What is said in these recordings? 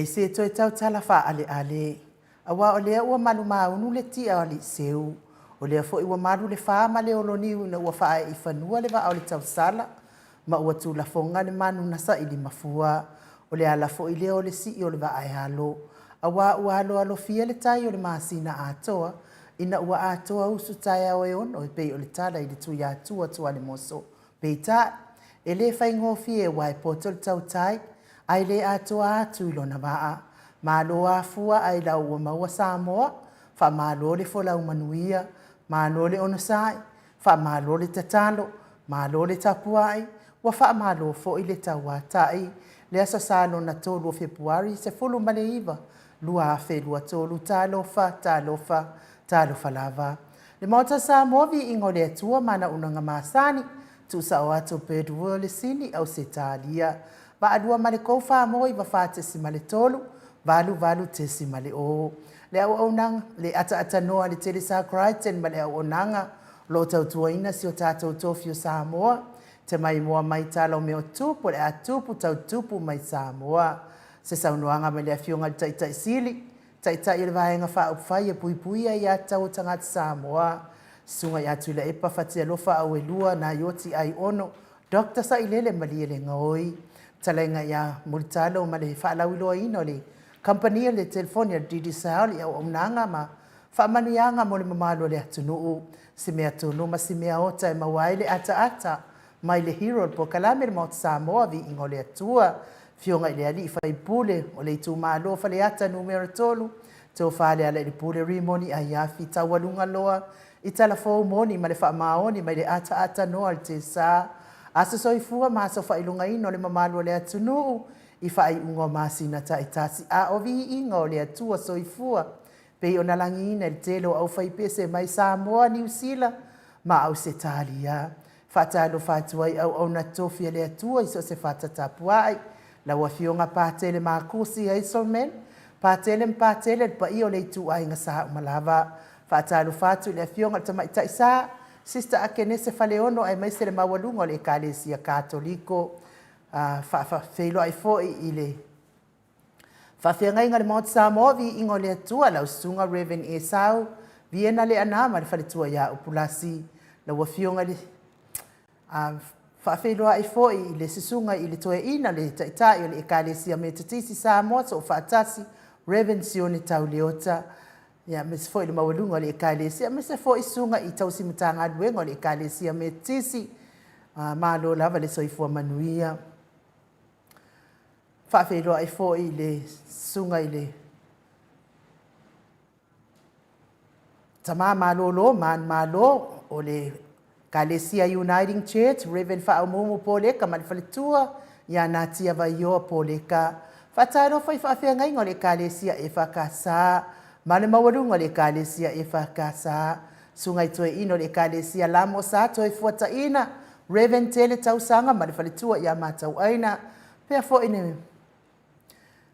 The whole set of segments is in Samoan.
leai se toe tautala faaaleale, aua o lea ua malumaunu le tia o Aliiseu, o lea foi ua malu le fa ma le oloniu ina ua faaee i fanua le vaa o le tausala, ma ua tulafoga le manu na saili mafua. O le ala foi lea o le sii o le vaa e alo, aua ua aloalofia le tai o le masina atoa ina ua atoa usu taeao e 6 e pei o le tala i le Tuiatua Tualemoso. Peitai, e le faigofie aua e poto le tautai, ae le atoa atu i lona vaa. Malo afua ailao ua maua Samoa, faamalo le folau manuia, malo le onosai, faamalo le tatalo, malo le tapuai, ua faamalo foi le tauatai. Le Aso Sa lona 3 o Fepuari 19, 2023, talofa, talofa, talofa lava. Le Maota o Samoa, viiga o le Atua ma ana auaunaga masani, tuusao atu Birdworld le Sini Ausetalia. Vaalua ma le kou 4 94.3, 88.0. Le auaunaga, le ataatanoa a le Telesa Crichton ma le auaunaga o lo o tautuaina si o tatou tofi o Samoa, te maimoa mai tala o mea o tupu o le a tupu tau tupu mai Samoa. Se saunoaga mai le Afioga i le Taitai Sili, Taitai o le Vaega Faaupufai e Puipuia Aia Tatau a Tagata Samoa, Susuga ia Tuilaepa Fatialofa Auelua Naioti Aiono, Dr. Sailele Malielegaoi, Fetalaiga ia Mulitalo ma le faalauiloaina o le Kamupani o le Telefoni a le Digicel i auaunaga ma faamanuiaga mo le mamalu o le atunuu, si mea tonu ma si mea ota e maua ai le ataata mai le Hero o le Polokalame le Maota Samoa, Viiga o le Atua, Afioga i le Alii Faipule o le Itumalo o Faleata Nu.3, Tofa Lealailepule Rimoni Aiafi, Taualuga loa i Talafou moni ma le faamaoni mai le ataata noa o le Tesa, aso soifua ma aso faailogaina o le mamalu o le atunuu i faaiuga o masina taitasi, a o viiga o le Atua soifua pei ona lagiina i le tele o aufaipese mai Samoa, Niu Sila ma Ausetalia. Faatalofa atu ai auauna tofi a le Atua i so o se fata tapuai, lau Afioga Patele Makusi Hazelman, Patele ma Patele le paia o le ituaiga Saomalava. Faatalofa atu i le Afioga i le Tamaitai Sa, Sister Akenese Faleono aemaise le maualuga o le Ekalesia Katoliko. Faafeiloai foi i le faafeagaiga o le Maota Samoa, viiga o le Atua, lau Susuga Reverend Esau Viena Leana ma le faletua ia Upulasi, lau Afioga i le faafeiloai foi i le susuga i le Toeaina, le Taitai o le Ekalesia Metotisi Samoa Soofaatasi, Reverend Sione Tauleota, ia aemaise foi le maualuga o le Ekalesia, aemaise foi susuga i tausi Matagaluega o le Ekalesia Metotisi. Malo lava le soifua manuia. Faafeiloai foi i le susuga i le Tama malolo, manumalo o le Ekalesia Uniting Church, Reverend Faaumuumu Poleka ma le faletua ia Natia Vaioa Poleka. Faatalofa i faafeagaiga o le Ekalesia EFKS ma le maualuga o le Ekalesia EFKS. Susuga i Toeaina o le Ekalesia Lamo Sa Toefuataina, Reverend Tele Tausaga ma le faletua ia Matauaina. Pea foi le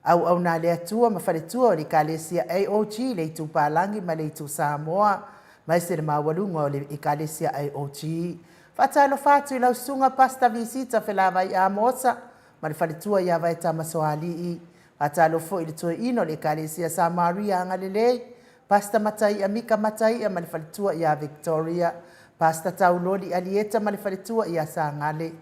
Auauna a le Atua ma faletua o le Ekalesia AOG i le Itu Palagi ma le Itu Samoa, aemaise le maualuga o le Ekalesia AOG. Faatalofa atu i lau Susuga Pastor Visita Felavai Amosa ma le faletua ia Vaetama Soalii. Faatalofa foi i le Toeaina o le Ekalesia Samaria Agalelei, Pastor Mataia Mika Mataia ma le faletua ia Victoria, Pastor Tauloli Alieta ma le faletua ia Sagale.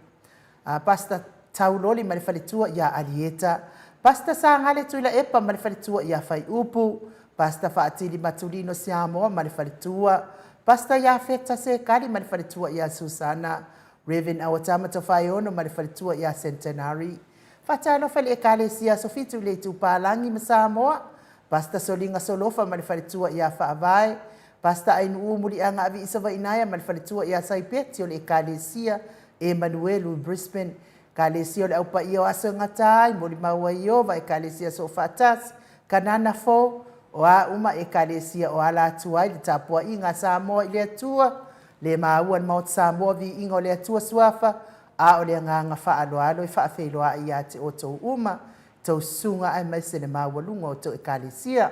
Pastor Tauloli ma le faletua ia Alieta, Pastor Sagale Tuilaepa ma le faletua ia Faiupu, Pastor Faatili Matulino Siamoa ma le faletua, Pastor Iafeta Sekali ma le faletua ia Susana, Rev. Auatama Tofaeono ma le faletua ia Centenary. Faatalofa i le Ekalesia Aso Fitu i le Itupalagi ma Samoa, Pastor Soliga Solofa ma le faletua ia Faavae, Pastor Ainuu Muliaga Aviisavainaia ma le faletua ia Saipeti o le Ekalesia Emanuelu i Brisbane, Ekalesia o le Au Paia o Aso e Gata ai, Molimau a Ieova, Ekalesia Soofaatasi, Kanana Fou, o a uma Ekalesia o ala atu ai le tapuaiga a Samoa i le Atua, le maua i le Maota Samoa viiga o le Atua Suafa, a o le agaga faaaloalo e faafeiloai ia te outou uma, tou susuga aemaise le maualuga o tou Ekalesia.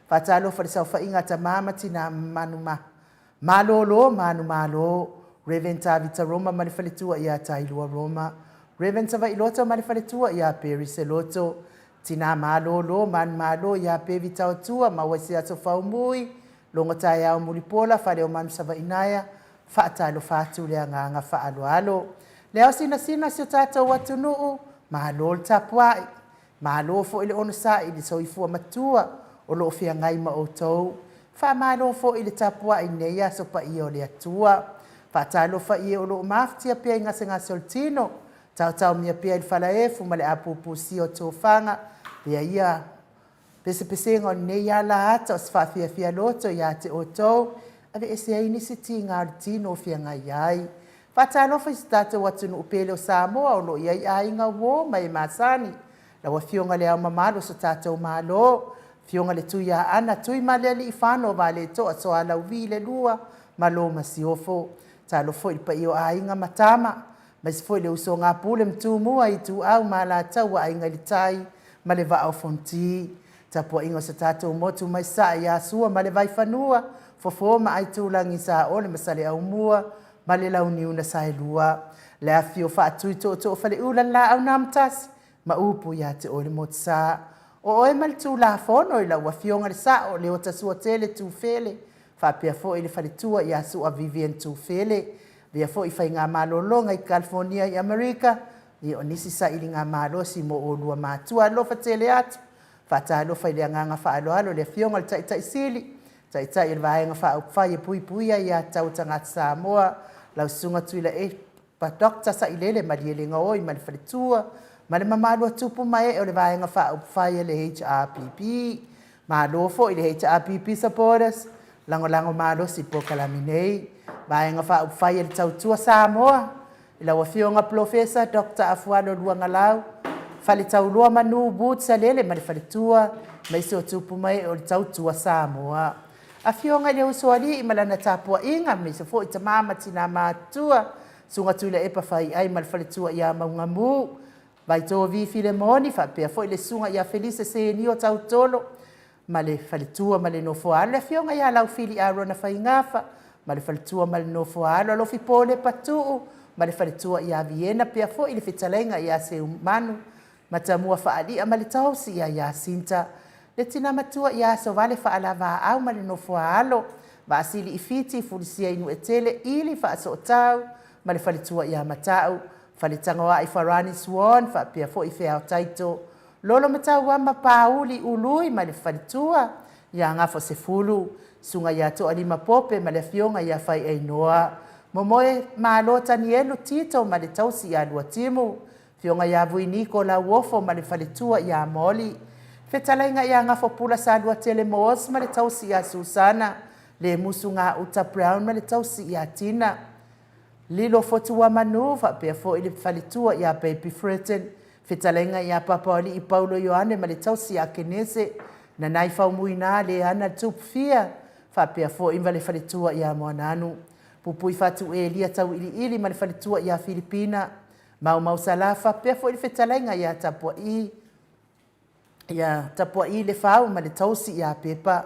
Faatalofa i le saofaiga a tama ma tina manu ma malolo, manumalo, Rev. Tavita Roma ma le faletua ia Tailua Roma, Rev. Savailoto ma le faletua ia Perry Seloto, Tinā malōlō, manumalo iā Pevi Taotua, maua i se aso faumui, logo taeao Mulipola, fale o manu Savaʻinaea, faatalofa atu le agaga faaaloalo. Le ao sinasina o si o tatou atunuu, malo le tapuai, malo foi le onosai i le soifua matua o loo feagai ma outou. Faamalo foi le tapuai i lenei aso paia o le Atua. Faatalofa i e o loo mafatia pea i gasegase o le tino, taotaomia pea i le falaefu ma le apupusia o tofaga, pea ia pesepesega o lenei ala ata o se faafiafia loto ia te outou, aveese ai nisi tiga o le tino o feagai ai. Faatalofa i si tatou atunuu pele o Samoa o loo i ai aiga, uo ma e masani, lau Afioga i Le Ao Mamalu o so tatou Malo, Afioga i le Tuiaana Tuimalealiifano Vaaletoa Sualauvi II ma lo Masiofo. Talofa foi i le paia o Aiga ma Tama, aemaise foi le usoga a Pule ma Tumua, Ituau ma Alataua, Aiga i le Tai ma le Vaa o Fonoti. Tapuaiga o so tatou motu mai Sasae ia Sua ma le Vaifanua, Fofo ma Aitulagi, Saole ma Saleaaumua ma le Launiu na Saelua. Le afifio o Faatui Tootoo o Faleula le Laau na Amotasi ma upu ia te oe le Motusa. O oe ma le Tulafono i lau Afioga i le Sao Leota Suatele Tufele, faapea foi le faletua ia Sua Vivian Tufele, avea foi faiga malologa i California i Amerika, ia o nisi sailiga malosi mo oulua matua. Alofa tele atu, faatalofa i le agaga faaaloalo i le Afioga i le Taitai Sili, Taitai o le Vaega Faaupufai e Puipuia Aia Tatau a Tagata Samoa, lau Susuga Tuilaepa Dr. Sailele Malielegaoi ma le faletua, ma le mamalu o tupu ma ee o le Vaega Faaupufai a le HRPP. Malo foi i le HRPP supporters, lagolago malosi i le polokalame nei. Vaega Faaupufai a le Tautua Samoa, i lau Afioga Polofesa Dr. Afualo Luagalau, Faletauloa Manu Woods Salele ma le faletua, aemaise o tupu ma ee o le Tautua Samoa. Afioga i le Usoalii ma lana tapuaiga, aemaise foi tama ma tina matutua, Susuga Tuilaepa Faiai ma le faletua ia Maugamu, Vaitovi Filemoni, faapea foi le susuga ia Felise Senio Tautolo ma le faletua ma le nofoaalo, le afioga ia Laufili Arona Faigafa ma le faletua ma le nofoaalo, Alofi Pole Patuu ma le faletua ia Viena, pea foi le fetalaiga ia Seumanu Matamua Faalia ma le tausi ia Iasinta, le tina matua ia Asovale Faalavaau ma le nofoaalo, Vaasili i Fiti Fulisia i Nuetele Ili Faasootau ma le faletua ia Matau, Faletagoai Farani Swan faapea foi Feao Taito Lolo Matauama Pauli Ului ma le faletua ia Gafosefulu, Susuga ia Toalima Pope ma le afioga ia Faiainoa, Momoe Malo Tanielu Tito ma le tausi ia Luatimu, Afioga ia Vuiniko Lauofo ma le faletua ia Moli, Fetalaiga ia Gafopula Saluatele Moos ma le tausi ia Susana, Lemusu Gauta Brown ma le tausi ia Tina, Lilo Fotuamanu faapea foi le faletua ia Baby Fretton, Fetalaiga ia Papaoalii Paulo Ioane ma le tausi ia Kenese, Nanai Faumuina Leana Tupufia faapea foi ma le faletua ia Moananu, Pupui Fatu Elia Tauiliili ma le faletua ia Filipina, Maumau Sala faapea foi le fetalaiga ia Tapuaii, ia Tapuaii Lefau ma le tausi ia Pepa,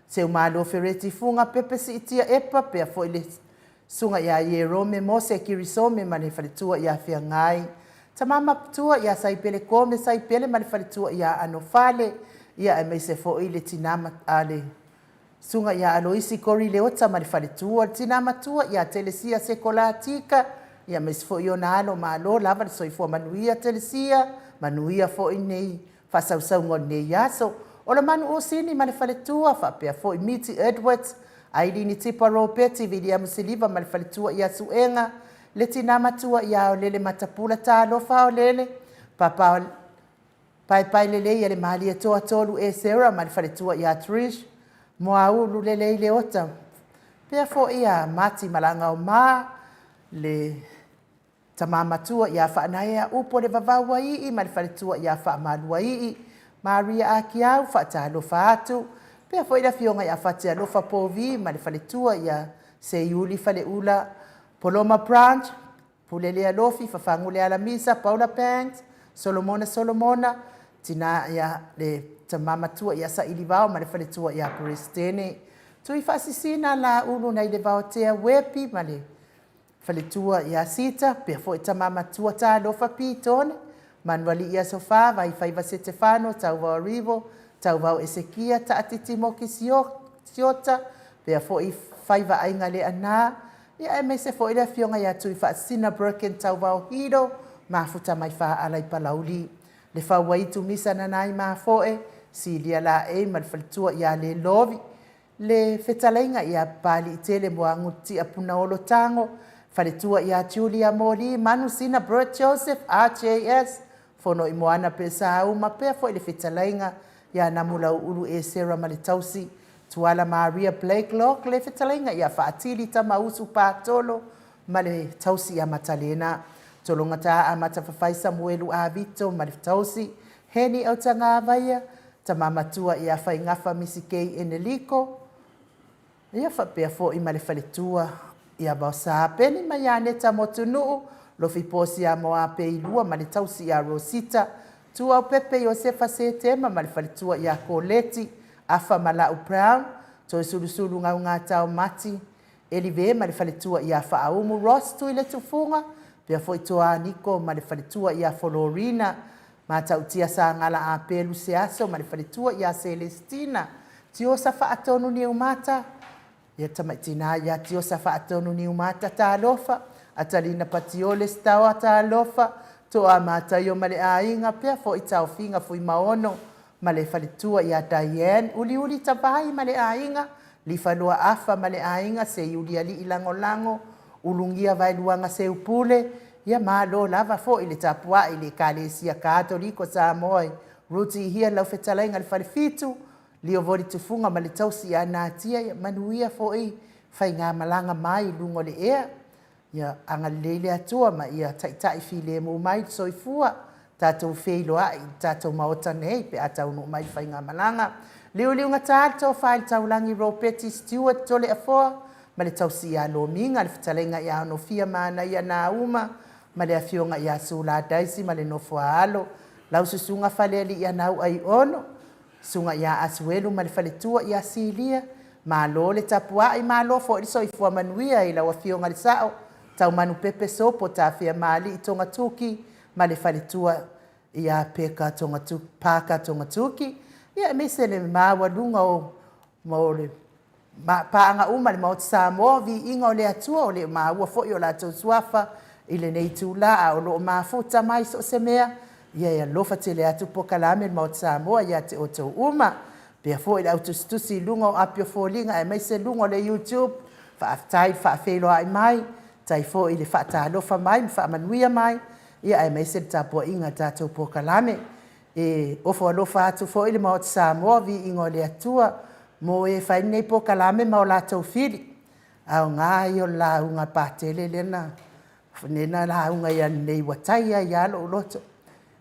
Seumalo Fereti Fuga Pepe Siitia Epa pea foi le susuga ia Ierome Mose Kirisome ma le faletua ia Feagai, Tama Maputua ia Saipele Kome Saipele ma le faletua ia Anofale, ia aemaise foi le tina a le Susuga ia Aloisi Kori Leota ma le faletua, le tina matua ia Telesia Sekola Tika, ia aemaise foi ona alo, malo lava le soifua manuia Telesia, manuia foi nei faasausauga o lenei aso. Olomanu Usini ma le faletua, faapea foi Miti Edwards, Ailini Tipa Ropeti, Viliamu Siliva ma le faletua ia Suega, le tina matua ia Aolele Matapula Talofa Aolele, Papa Paepae lelei a le Malietoa Tolu Esera ma le faletua ia Trish, Moaulu lelei Leota, pea foi a Mati Malagaoma, le tama matua ia Faanaea Upo le Vavauaii ma le faletua ia Faamaluaii, Maria Akiau, faatalofa atu, pea foi le afioga ia Fatialofa Povi ma le faletua ia Seiuli Faleula, Poloma Branch, Pulelea Lofi, Fafagu Lealamisa, Paula Banks, Solomona Solomona, tina ia le tama matua ia Sailivao ma le faletua ia Peresetene. Tui Faasisina Laulu nai le Vaotea Wepi ma le faletua ia Sita, pea foi tama matua Talofa Pitone, Manualii Asofa, Vaifaiva Setefano, Tauvao Arivo, Tauvao Esekia, Taatiti Moki Siota, pea foi Faiva Aiga Leaana, ia aemaise foi le afioga ia Tuifaasisina Birkin Tauvao Hiro, mafuta mai Faaala i Palauli. Le Fauaitu Misa Nanai Mafoe, Silia Laei ma le faletua ia Lelovi, le fetalaiga ia Papaliitele Muagututia Punaolo Tago, faletua ia Julia Moli Manusina Bert Joseph RJS, Fonoimoana Pelesauma, pea foi le fetalaiga ia Namulauulu Esera ma le tausi, Tuala Maria Blakelock, le fetalaiga ia Faatili Tamausu Patolo ma le tausi ia Matalena, Tologata Amata Fafai Samuelu Avito ma le tausi, Heni Autagavaia, tama matua ia Faigafa Misi Kei Eneliko, ia faapea foi ma le faletua ia Vaosa Peni ma ia Neta Motunuu, Lofi Posi ia Moape i lua ma le tausi ia Rosita, Tuaupepe Iosefa Setema ma le faletua ia Koleti, Afa ma Lau Brown, Toesulusulu Gaugatao Mati, Elive ma le faletua ia Faaumu Ross Tuiletufuga, pea foi Toa Niko ma le faletua ia Folorina, Matautia Sagala Apelu Seaso ma le faletua ia Celestina, Tiosa Faatonu Niumata, ia tamaitina ia Tiosa Faatonu Niumata Talofa, Atalina Patiole Staoa Talofa, Toa Mataio ma le aiga, pea foi Taofiga Fuimaono ma le faletua ia Diane, Uliuli Tavai ma le aiga, Lifaloa Afa ma le aiga, Seiulialii Lagolago, Ulugia Vaeluaga Seupule, ia malo lava foi le tapuai i le Ekalesia Katoliko Samoa i Ruti Hia lau fetalaiga le Falefitu, Liovoli Tufuga ma le tausi ia Natia, ia manuia foi faigamalaga mai i luga o le ea. Ia agalelei le Atua ma ia taitai filemu mai le soifua, tatou feiloai i le tatou Maota nei pe a taunuu mai le faigamalaga. Liuliugata le tofa i le taulagi Ropeti Stewart Toleafoa ma le tausi ia Lomiga, le fetalaiga ia Onofia Manaia Nauma ma le afioga ia Sula Daisy ma le nofo a alo, lau susuga Falealii Anau Aiono, Susuga ia Asuelu ma le faletua ia Silia, malo le tapuai, malo foi le soifua manuia i lau Afioga i le Sao, Taumanu Pepe Sopo Tafea Maali'i Togatuki ma le faletua ia Peka Togatuki, Paka Togatuki, ia aemaise le maualuga o o le paaga uma le Maota Samoa, viiga o le Atua, o le maua foi o latou suafa i lenei itula, a o lo o mafuta mai so o se mea, ia e alofa tele atu polokalame le Maota Samoa ia te outou uma. Pea foi le au tusitusi i luga o api o foliga aemaise luga o le YouTube, faafetai le faafeiloai mai, faafetai foi le faatalofa mai ma faamanuia mai, ia aemaise le tapuaiga i le tatou polokalame. E ofo alofa atu foi le Maota Samoa, viiga o le Atua mo e fai lenei polokalame ma o latou fili. Aoga ia o le lauga a Patele lea na lauga ai nei ua tai ai lava lou loto.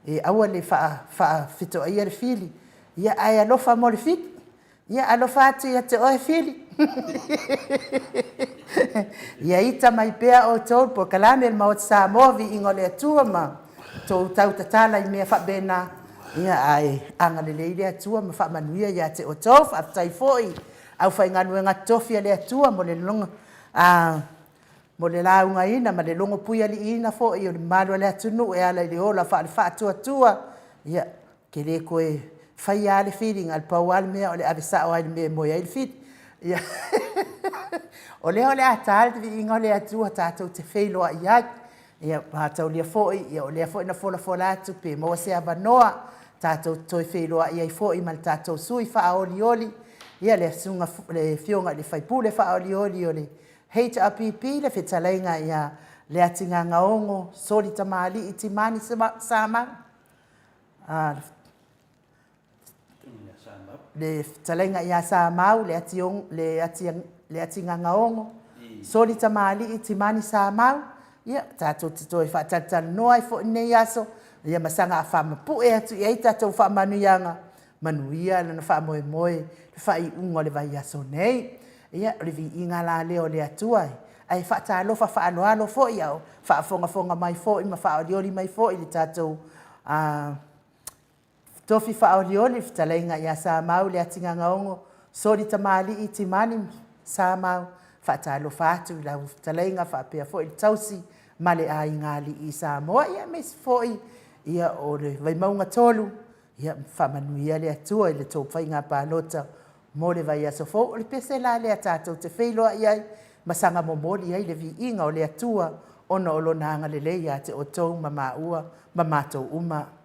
E aua le faafetoaia le fili, ia ae alofa mo le fili. Ia alofa atu ia te oe Fili. Ia ita mai pea outou le polokalame le Maota Samoa, viiga o le Atua ma tou tau tatala i mea faapena. Ia ae agalelei le Atua ma faamanuia ia te outou. Faafetai foi aufaigaluega totofi a le Atua mo le mo le laugaina ma le logo puialiiina foi o le mamalu o le atunuu e ala i le ola faale-faatuatua. Ia, te le toe faia lava le filiga, na pau lava le mea o le ave sao lava i le mea e moe ai le fili. Ia, o lea o le a ta le viiga o le Atua tatou te feiloai ai. Ia, mataulia foi, ia, o lea foi na folafola atu pe maua se avanoa tatou te toe feiloai ai foi ma le tatou sui faaolioli, ia, le susuga, le Afioga i le sui usufono faaolioli o le HRPP, le fetalaiga ia Leatigagaogo Soli Tamalii Timani Sama, le fetalaiga ia Samau Leatigagaogo Soli Tamalii Timani Samau, ia tatou te toe faatalatalanoa ai foi i lenei aso, ia ma saga faamapue atu i ai tatou faamanuiaga, manuia lona faamoemoe i le faaiuga o le vaiaso nei. Ia, o le viiga la lea o le Atua, ae faatalofa faaaloalo foi a o faafogafoga mai foi ma faaolioli mai foi le tatou tofi faaolioli, le fetalaiga ia Samau Leatigagaogo Soli Tamalii Timani Samau. Faatalofa atu i lau fetalaiga faapea foi le tausi ma le aiga alii i Samoa, ia aemaise foi Ia, o le Vaimauga 3, ia faamanuia le Atua i le tou faiga palota mo le vaiaso fou. O le pese la lea tatou te feiloai ai ma saga momoli ai le viiga o le Atua ona o lona agalelei ia te outou ma maua ma matou uma.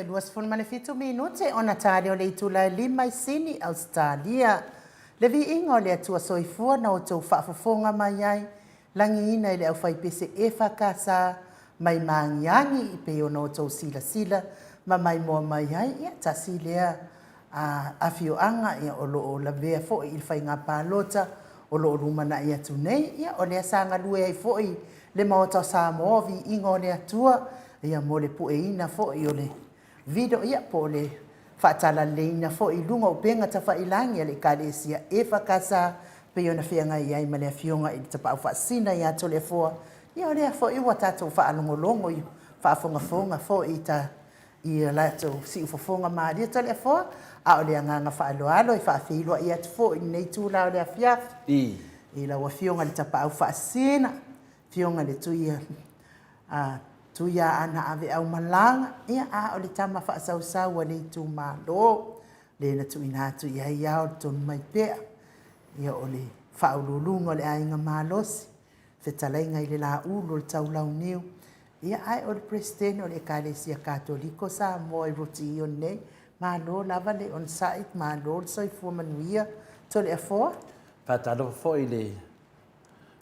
Toe 27 minute ona ta lea o le itula e 5 i Sini, Ausetalia. Le viiga o le Atua Soifua na outou faafofoga mai ai, lagiina i le aufaipese EFKS mai Magiagi e pei ona outou silasila ma maimoa mai ai, ia tasi lea afioaga ia o lo o lavea foi i le faiga palota o lo o lumanai atu nei. Ia o lea sa galue ai foi le Maota o Samoa, viiga o le Atua, ia mo le pueina foi o le Vito, ia po o le faatalaleiina foi i luga o upega tafailagi a le Ekalesia EFKS pei ona feagai ai ma le Afioga i le Tapaau Faasisina ia Toleafoa. Ia o lea foi ua tatou faalogologo i faafogafoga foi i ta i a latou siufofoga malie Toleafoa, a o le agaga faaaloalo e faafeiloai atu foi i lenei itula o le afiafi i lau Afioga i le Tapaau Faasisina, Afioga i le Tui a Tuiaana Aveaumalaga, ia, a o le tama faasausau a le itumalo, le na tuuina atu i ai ao le tonu mai pea, ia, o le faauluuluga o le aiga malosi, fetalaiga i le Laulu o le Taulauniu, ia, ae o le Peresetene o le Ekalesia Katoliko Samoa i Roti Ioni nei. Malo lava le onosai, malo le soifua manuia, Toleafoa. Faatalofa foi i le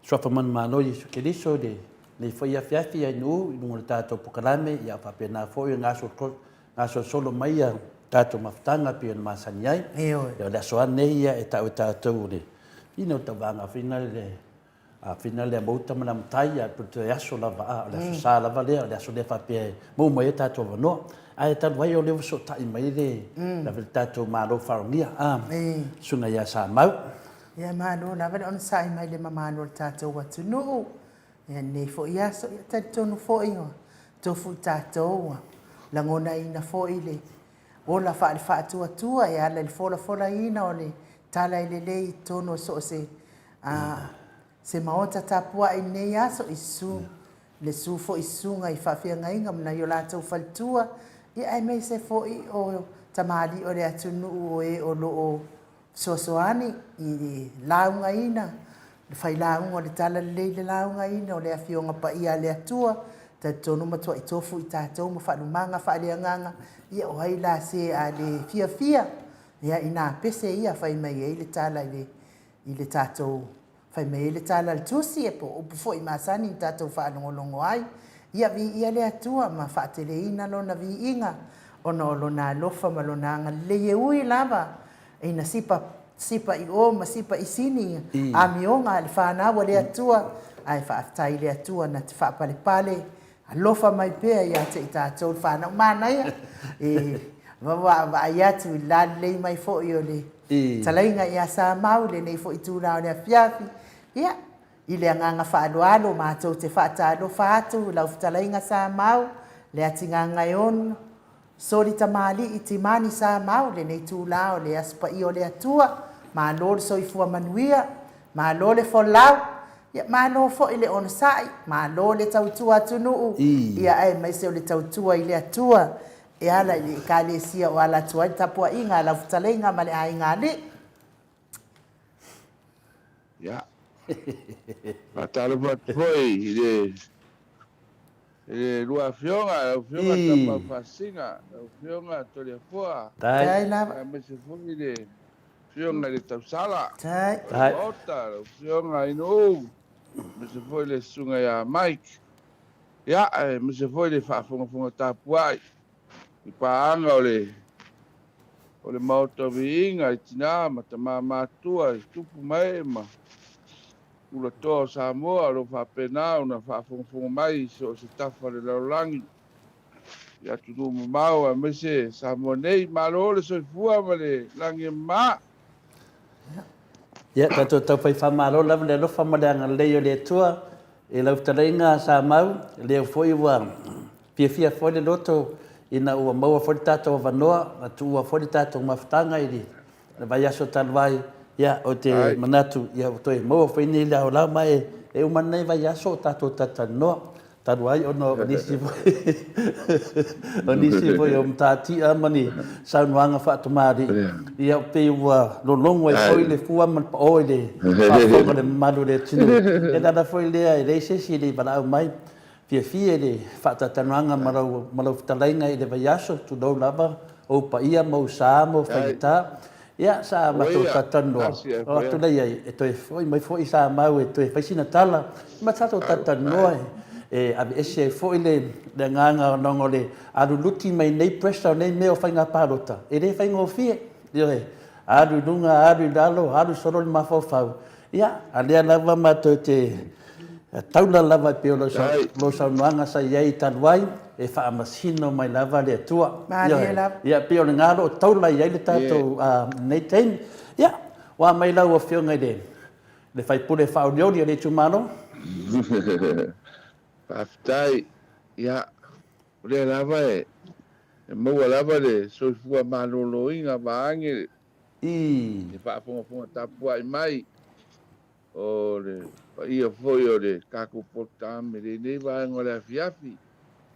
Suafa Manumalo Iesu Keriso i lenei foi afiafi i Nu'u i luga o le tatou polokalame, ia faapena foi ona gasolosolo mai ia tatou mafutaga pei ona masani ai. Ioe. Ia o le aso lava lenei ia e tau e tatou o le fina o le tauvaga fina le fina le amouta ma le amatai ia pe toe aso lava a o le aso sa lava lea o le aso lea faapea e maua mai ai tatou avanoa. Ae talu ai o lea ua fesootai mai le le tatou Malo faaalogia a Susuga ia Samau. Ia malo lava le onosai mai le mamalu o le tatou atunuu i lenei foi aso. Ia talitonu foi ua tofu i tatou ua lagonaina foi le ola faale-faatuatua e ala i le folafolaina o le tala e lelei i totonu o so o se se maota tapuai i lenei aso i susu le susu foi i susuga i faafeagaiga ma nai o latou faletua, ia aemaise foi o tamalii o le atunuu o e o lo o fesoasoani i le laugaina, le failauga o le Talalelei i le laugaina o le Afioga Paia a le Atua, talitonu matuai tofu i tatou ma faalumaga faaleagaga, ia o ai la se a le fiafia, ia inā pese ia fai mai ai le tala i le, i le tatou Fai mai ai le tala a le Tusi, e po o upu foi masani na tatou faalogologo ai, Ia viia le Atua ma faateleina Lona viiga, ona o Lona alofa ma Lona agalelei e ui lava ina sipa sipa i o ma sipa i sini amioga a le fanau a le Atua, ae faafetai i le Atua na te faapalepale alofa mai pea ia te i tatou le fanau manaia e vaavaai atu i le lalelei mai foi o le talaiga ia Samau i lenei foi itula o le afiafi. Ia, i le agaga faaaloalo matou te faatalofa atu i lau fetalaiga Samau, Leatigagaeono, Soli tamalii Timani Samau lenei itula o le Aso Paia o le Atua, malo le soifua manuia, malo le folau, ia malo foi le onosai, malo le tautua atunuu, ia aemaise o le tautua i le Atua e ala i le Ekalesia o ala atu ai le tapuaiga a lau fetalaiga ma le aiga alii. Ia, faatalofa atu foi i le I le lua afioga, lau Afioga Tapaau Faasisina, lau Afioga Toleafoa, aemaise foi le Afioga i le Tausala o le Maota, lau Afioga Inu'u, aemaise foi le Susuga ia Mike, ia, aemaise foi le faafogafoga tapuai i paaga o le o le Maota o Viiga i tina ma tama matutua i tupu ma ee ma Tulatoa o Samoa o lo o faapena ona faafogafoga mai i so o se tafa o le lalolagi i atunuu mamao aemaise Samoa nei. Malo le soifua ma le lagi e mama. Ia, tatou tau fai faamalo lava le alofa ma le agalelei o le Atua i lau fetalaiga Samau, lea foi ua fiafia foi le loto ina ua maua foi le tatou avanoa, na tuua foi le tatou mafutaga i le Le vaiaso talu ai, ia, ou te manatu, ia, ua toe maua foi nei le aolau, ma e, e uma lenei vaiaso o tatou talatalanoa, talu ai ona o nisi foi, o nisi foi o matatia ma ni saunoaga faatamalii, ia, pei ua lologo ai foi le fua ma le pao i le faafofoga a le mamalu o le atunuu. Ia, o le ala foi lea, e leai se isi e le i valaau mai. Fiafia i le faatalatalanoaga ma lau, ma lau fetalaiga i le vaiaso, tulou lava ou paia ma ou sa ma ou faigata. Ia, sa matou talatalanoa, o atu lea i ai, e toe foi mai foi Samau e toe fai sina tala, ma tatou talatalanoa e aveese ai foi le, le agaga ona o le aluluti mai nei pressure o nei mea o faiga palota, e le faigofie. Ioe, alu i luga, alu i lalo, alu solo le mafaufau. Ia, a lea lava matou te taula lava e pei o lau saunoaga sa i ai talu ai, e faamasino mai lava le Atua. Malie lava. Ia, pei o lena o lo o taula i ai le tatou lenei taimi. Ia, ua mai lau Afioga i le sui usufono faaolioli o le itumalo. Faafetai. Ia, o lea lava e maua lava le soifua maloloina vaeane le faafogafoga tapuai mai o le paia foi o le tatou polokalame i lenei vaega o le afiafi.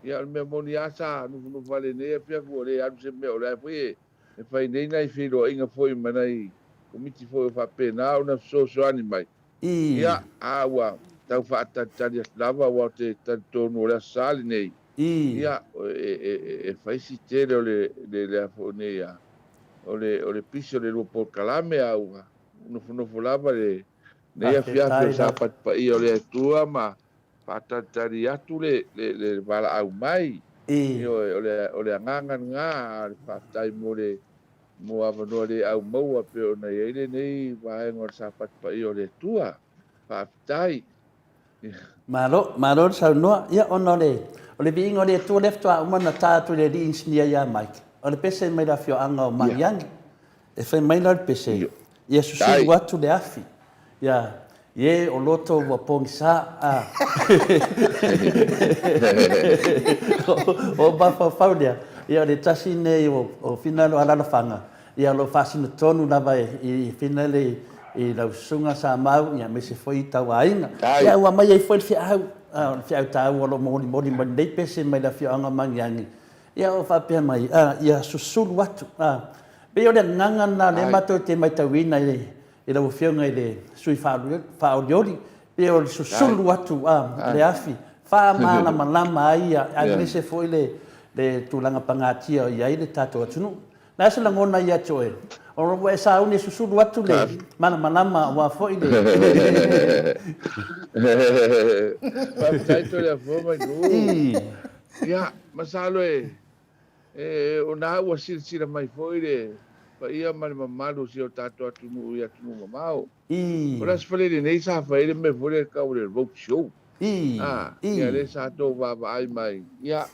Ia, o le mea moni lava sa nofonofo lava i lenei afiafi ua le alu se mea, o lea foi e fai nei nai feiloaiga foi ma nai Komiti foi o faapena ona fesoasoani mai. Ia, a ua tau faatalitali atu lava aua ou te talitonu o le Aso Sa lenei, ia, e fai si tele o le, le a foi nei a, o le, o le pisi o le lua polokalame, a ua nofonofo lava lenei afiafi o Sapati Paia o le Atua ma faatalitali atu le, le, le valaau mai. Ioe, o le, o le agaga lena, a o le faafetai mo le, mo avanoa le au maua pei ona i ai lenei vaega o le Sapati Paia o le Atua. Faafetai. Malo, malo le saunoa. Ia, ona o le, o le viiga o le Atua lea faatoa uma ona ta atu e le alii inisinia ia Mike, o le pese mai le afioaga o Magiagi. E fai mai la le pese, ia susulu atu le afi, ia, ie o loto ua pogisa, a. O mafaufau lea, ia o le tasi lenei o finagalo alaalafaga, ia o lo o faasino tonu lava i finagalo i lau susuga Samau, ia aemaise foi i tau aiga. Ia ua aumai ai foi le feau, o le feau taua o lo o molimoli mai lenei pese mai le afioaga o Magiagi, ia o faapea mai, ia susulu atu. E pei o le agaga lena o lea matou te matauina i lau Afioga i le sui faaolioli, pei o le susulu atu o le afi, faamalamalama ai, aemaise foi le tulaga pagatia o i ai le tatou atunuu. O le a se lagona ia te oe? Ua e sauni e susulu atu le malamalama aua foi le... Faafetai Toleafoa Mailou. Ia, masalo e O na ua silasila mai foi le paia ma le mamalu o si o tatou atunuu i atunuu mamao. O le Aso Faraile nei sa fai ai le mea foi lea e tau o le road show. Ia lea sa tou vaavaai mai. Ia,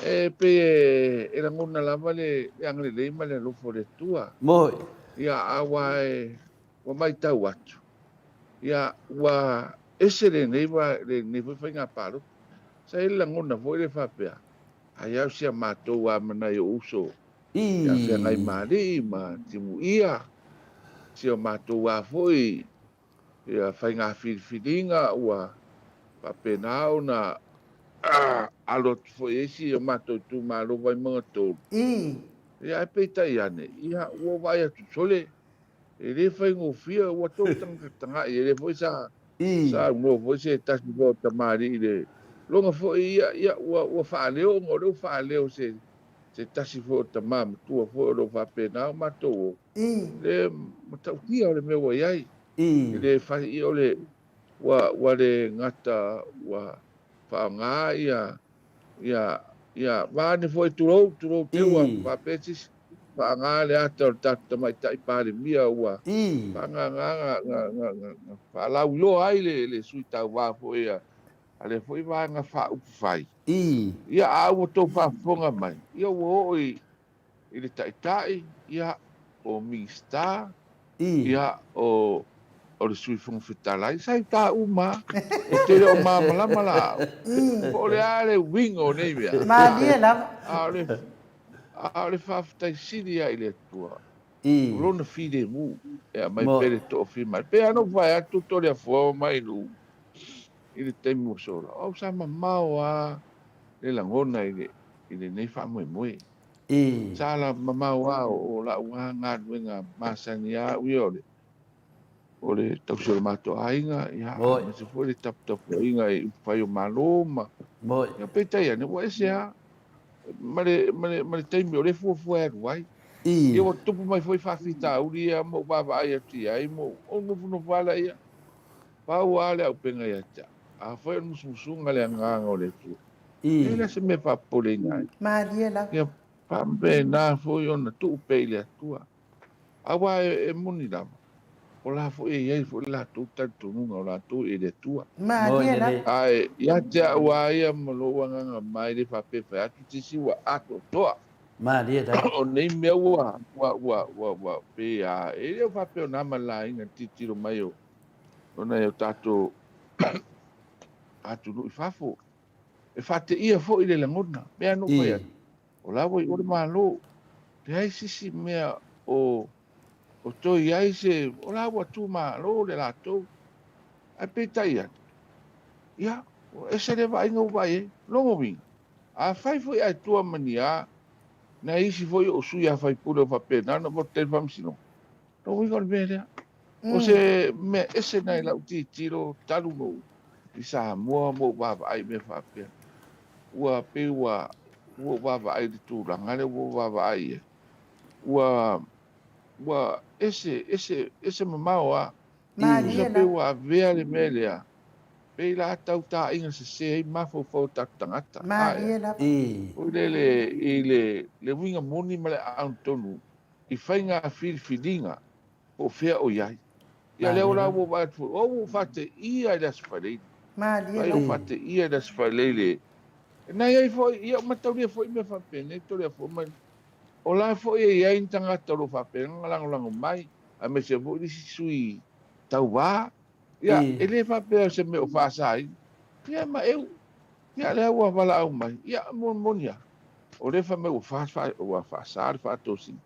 e pei e lagona lava le agalelei ma le alofa o le Atua. Ia, aua ua matau atu, ia, ua ese lenei foi faiga palota. Sa i ai le lagona foi lea faapea, Ai au si a matou a ma nai ou uso ia Feagaimalii ma Timuia, si o matou a foi ia faiga filifiliga ua faapena ona alo atu foi ai si o matou itumalo Vaimauga 3. Ia ae peitai ane, ia ua ou vaai atu sole, E le faigofie, ua tou tagatagai, e le foi sa saunoa foi se tasi foi o tamalii i le lona foi, ia, ia, ua, ua faaleo ona o lea ua faaleo se, se tasi foi o tama matua foi o lo o faapena o matou o, le matautia o le mea ua i ai. E le fai, ia, o le, ua, ua le gata ua faaaoga ia, ia, ia, vaeane foi, tulou, tulou te ua faapea se isi, faaaoga le ata o le tatou Tamaitai Palemia ua faagaaga na faalauiloa ai le sui tauva foi a lea foi Vaega Faaupufai. Ia, a ua outou faafofoga mai, ia ua oo i le Taitai, ia, o Minisita, ia, o le Sui Fofoga Fetalai, sa i ta uma lava. Ou te le o malamalama la au, po o le a le uiga o nei mea. Malie lava. A o le A o le faafetai sili lava i le Atua, o Lona filemu e aumai pea le toafia mai. E pei lava ona ou fai atu, Toleafoa ma Mailou i le taimi ua sola, o au sa mamao lava le lagona i lenei faamoemoe. Sa mamao lava o lau lava galuega masani lava au ia o le. o le tausi o le matou aiga, ia, aemaise foi le taputapuaiga i upufai o Malo ma, ia, peitai ane, ua ese lava ma le, ma le, ma le taimi o lea e fuafua e alu ai. Ia, ua tutupu mai foi faafitauli ia ma ou vaavaai atu i ai ma ou nofonofo lava laia. Pau lava le auupega ia te au, afai o le musumusuga le agaga o le Atua, e le o se mea e faapopoleina ai. Malie lava. Ia faapena foi ona tuu pea i le Atua. Aua e moni lava, o la foi e i ai foi le latou talitonuga o latou e i le Atua. Malie lava. Ae ia te au lava ia ma lou agaga mama e le faapea e fai atu se isi ua atoatoa. Malie lava. O nei mea ua, ua, ua, ua, ua pei lava, e le o faapea o na ma le laina i le tilotilo mai o, o nai o tatou atunuu i fafo. E faateia foi le lagona, mea na ou fai atu. O la ua i o le Malo. Leai se isi mea o o toe i ai se, o la ua tu malo le latou. Ae peitai ane, ia, ua ese le vaaiga ua vaai ai. Lona uiga, afai foi ae tua ma ni a nai isi foi o sui a faipule o faapena ona avatu ai le faamasinoga, lona uiga o le mea lea. O se mea ese na i lau tilotilo talu ona ou i Samoa ma ou vaavaai i mea faapea. Ua pei ua ua ou vaavaai i le tulaga lea ua ou vaavaai i ai, ua ua ese ese ese mamao lava. Malie Tusa pei ua avea le mea lea, pei la tau taaiga sese ai mafaufau o tatou tagata. Malie lava. Foi lele i le le uiga moni ma le aano tonu i faiga filifiliga po o fea o i ai. Ia lea la ua ou vaai atu foi, o ua ou faateia i le Aso Faraile. Malie Ai ou faateia i le Aso Faraile. Na i ai foi, ia ou mataulia foi mea faapenei, Toleafoa mai, o la foi e i ai ni tagata o lo o faapena ona lagolago mai, aemaise foi le isi sui tauva. Ia, e le faapea o se mea o faasaina. Ia ma eu, ia lea ua valaau mai, ia moni lava, o lea fai mai ua faasa le faatosina.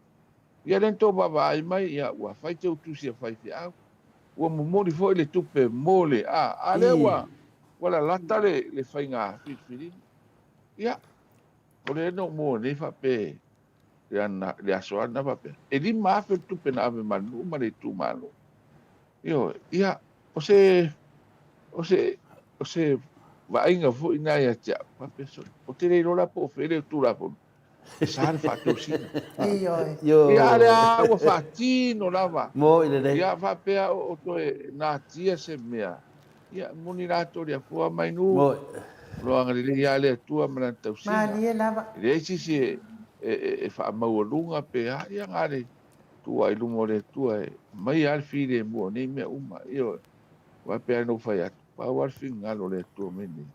Ia lea na tou vaavaai mai, ia ua fai teu tusi a faifeau, ua momoli foi le tupe mo le a, a lea ua ua lalata le le faiga filifiliga. Ia, o lea na ou maua nei faapea le ana le aso ana faapea, e 5,000 le tupe na ave ma le nuu ma le itumalo. Ioe, ia, o se o se o se vaaiga foi na ia te au, faapea sole, ou te le iloa la po o fea le Tulafono E sa le faatosina. Ioe. Ia a lea ua faatino lava. Moi lelei. Ia faapea o toe natia se mea. Ia moni latou le afua mai nu. Moi. O lo agalelei lava le Atua ma lana tausiga. Malie lava. E leai se isi e, e, e faamaualuga pe a, ia na le tuu lava i luma o le Atua e aumai lava le filemu o nei mea uma. Ioe. Faapea na ou fai atu, pau lava le finagalo o le Atua mai nei.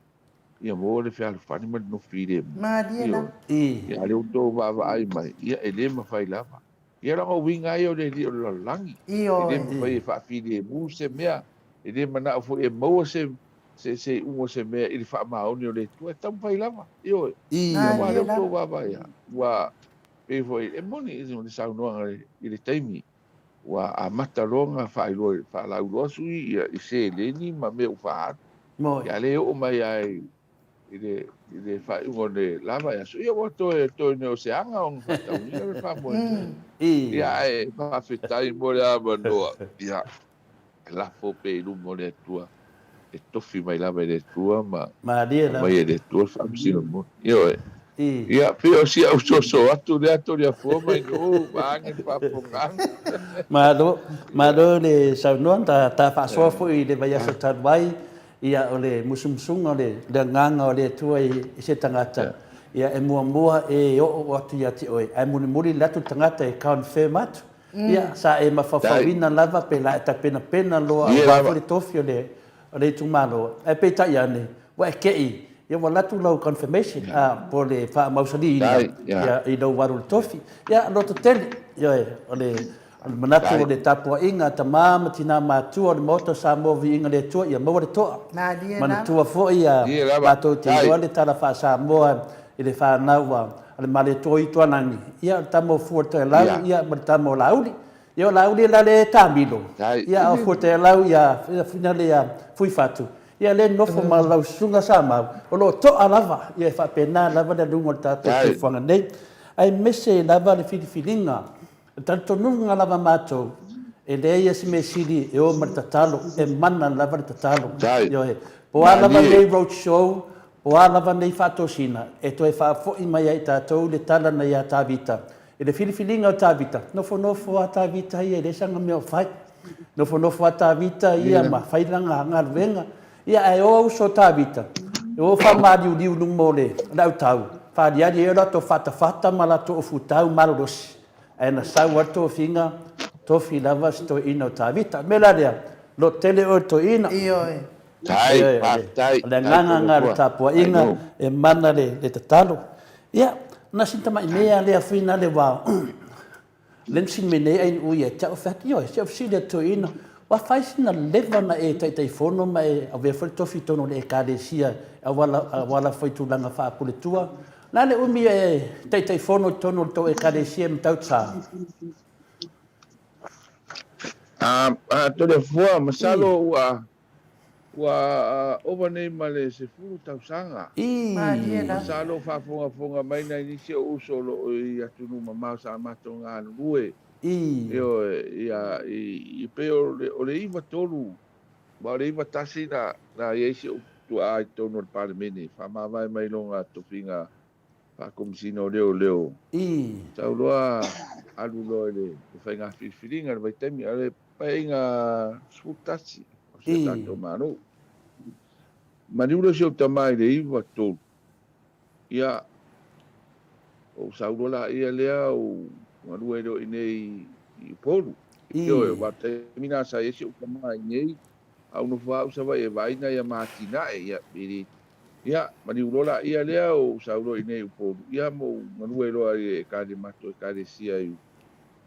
Ia maua le fealofani ma le nofo filemu. Malie lava. Ia, a o lea ua outou vaavaai mai, ia, e le mafai lava. Ia, leaga o uiga lava ia o le alii o le lalolagi. E le mafai e faafilemu se mea, e le manao foi e maua se, se, se iuga o se mea i le faamaoni o le Atua. E taumafai lava. Ioe. Aua o lea ua outou vaavaai lava, ua pei foi, e moni le saunoaga i le taimi ua amata loa ona faailoa, faalauiloa sui ia i seleni ma mea ua faaalu. Ia lea e oo mai lava i le, i le faaiuga o le la vaiaso, ia ua toe, toe nei o se aga ona faatauina le faamoemoe. Ia ae faafetai mo le avanoa. Ia, e lafo pea i luma o le Atua, e tofi mai lava e le Atua ma aumai e le Atua le faamasino moni. Ioe. Ia, pei o si au soso atu lea Toleafoa mai nuu vaeane le faafofogaaga. Malo, malo le saunoa, ta, ta faasoa foi i le vaiaso talu ai, ia o le musumusuga o le, le agaga o le Atua i, i se tagata, ia e muamua e oo atu ia te oe, ae mulimuli alu atu le tagata e confirm atu. Ia, sa e mafaufauina lava pe la e tapenapena loa aua foi le tofi o le, o le itumalo, ae peitai ane, ua e te i, ia ua alu atu lau confirmation, a, po o le faamausaliina, ia, i lou alu i le tofi. Ia, loto tele, ioe, o le, o le manatu o le tapuaiga a tama ma tina matua o le Maota o Samoa Viiga le Atua, ia maua le toa. Manatua foi ia matou te iloa le tala faa-Samoa i le fanau a le Malietoa-i-Tualagi, ia, o le tama o Fuataelau, ia, ma le tama o Laauli. Ia o Laauli la lea e taamilo, ia a o Fuataelau ia finale ia Fuifatu, ia lea e nofo ma lau susuga Samau, o lo o toa lava, ia e faapena lava le aluga o le tatou soifuaga nei. Aemaise lava le filifiliga, le talitonuga lava matou, E leai a se mea sili e o ma le tatalo, e mana lava le tatalo. Tai. Ioe. Po o a lava Malie. nei road show, po o a lava nei faatosina, e toe faafoi mai ai tatou le tala na iā Tavita. I le filifiliga o Tavita, nofonofo a Tavita ia e leai sana mea o fai. Nofonofo a Tavita ia ma fai lana galuega. Ia ae o uso o Tavita, e o faamaliuliu i luma o le autau, faaliali ai o latou fatafata ma latou ofutau malolosi. Ae na sau lava le tofiga, tofi lava si toeaina o Tavita. O le mea la lea, lototele oe i le toeaina. Ioe. Tai, Ioe, faafetai, o le tai agaga lena o le Toleafoa. I tapuaiga know. e mana le tatalo. Ia, na sina tamai mea lea foi na le wa, lea na sini mai nei ai ui ia te au, fai atu, ioe, se fesili atu toeaina, ua fai sina leva na e Taitaifono ma e avea foi le tofi i totonu o le Ekalesia e auala, auala foi i tulaga faapuletua. O le a le umi e Taitaifono i totonu o le tou Ekalesia e Matautu-Sa? A, a Toleafoa, masalo ua Ua ova nei ma le 10 tausaga. Malie lava. Masalo o faafogafoga mai nai nisi o uso o lo o i atunuu mamao sa matou galulue. Ioe, ia, i, pei o le, o le 93, ma o le 91 na, na i ai si ou tuaa i totonu o le Palemene, faamavae mai lona tofiga faakomisina o leoleo. Sau loa alu loa i le faiga filifiliga i le vaitaimi, a o le Paeaiga 11 o si o tatou Malo. Maliu loa si ou tama i le 93, ia, ou sau loa laia lea ou galue ai loa i inei i Upolu. Ioe, aua o le taimi lena sa i ai si ou tama i inei, a ou nofo lava au i Savaii e vaai nai ama atinae, ia, e le, ia, maliu loa laia lea ou sau loa i inei i Upolu, ia, ma ou galue ai loa i le matou Ekalesia i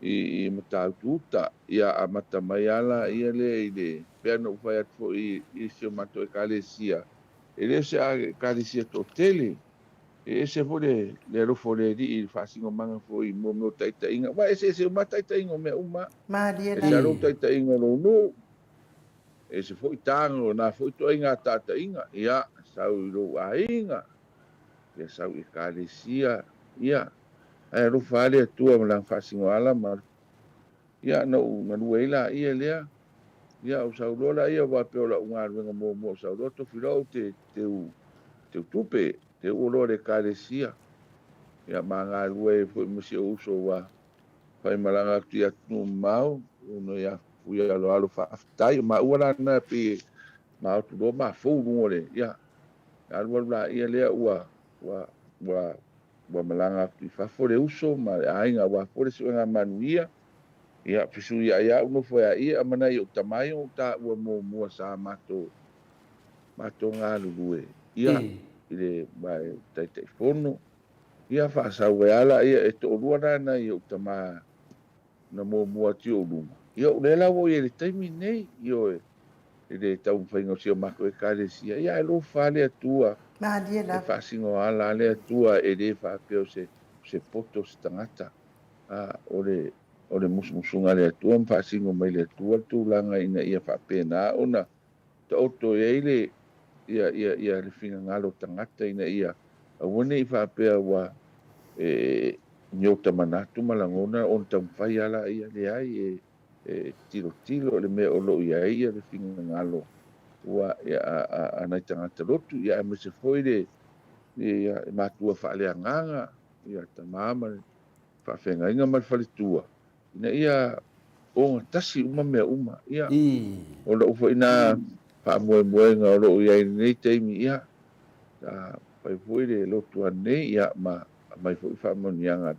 i Matautu Uta, ia amata mai a la ia lea i le, pei ona ou fai atu foi i si o matou Ekalesia, e le o se Ekalesia toatele, e ese foi le le alofa o le Alii i le faasinomaga foi i mua mea o taitaiga, aua e eseese uma lava taitaiga o mea uma, Malie e ese lava. lava lou taitaiga o lou nuu, ese foi taga o na foi ituaiga taataiga, ia sau i lou aiga, ia sau i Ekalesia, ia Ae alofa lava le Atua ma Lana faasinoala ma Ia, na ou galue ai laia lea. Ia, ou sau loa laia, aua pei o lau galuega muamua ou sau loa tofi loa ou te teu, teu tupe, teu oloa i le Ekalesia. Ia, ma galue ai foi ma si ou uso ua fai malaga atu i atunuu mamao, ona ia Fuialoalo faafetai. O maua la na pei e maotu loa ma fou i luga o le, ia, alualu laia lea ua, ua, ua Ua malaga atu i fafo le uso ma le aiga aua foi le suega manuia. Ia, fesuiai lava ou nofo ia ia ma nai ou tama ia ou taua muamua sa matou matou galulue ia i le ma e Taitaifono. Ia, faasau ai lava laia e toalua la nai ou tama na muamua atu i ou luma. Ia, o lea la ua i ai i le taimi lenei, ioe, i le taumafaiga o si o matou Ekalesia. Ia, ae alofa lava le Atua. Malie E lava. faasino ala le Atua, e le faapea o se, o se poto o se tagata, a o le, o le musumusuga a le Atua ma faasino mai le Atua le tulaga ina ia faapena ona taoto i ai le, ia, ia, ia le finagalo o tagata ina ia aua ne i faapea ua e, ni ota manatu ma lagona ona taumafai lava laia, leai, e, e tilotilo i le mea o lo o i ai ia le finagalo ua, ia, a, a, a nai tagata lotu, ia aemaise foi le, ia, matua faaleagaga, ia tama ma le faafeagaiga ma le faletua, ina ia ogatasi uma mea uma. Ia, o lou foi na faamoemoega o lo o i ai i lenei taimi, ia, sa fai foi le lotu anei, ia, ma aumai foi faamanuiaga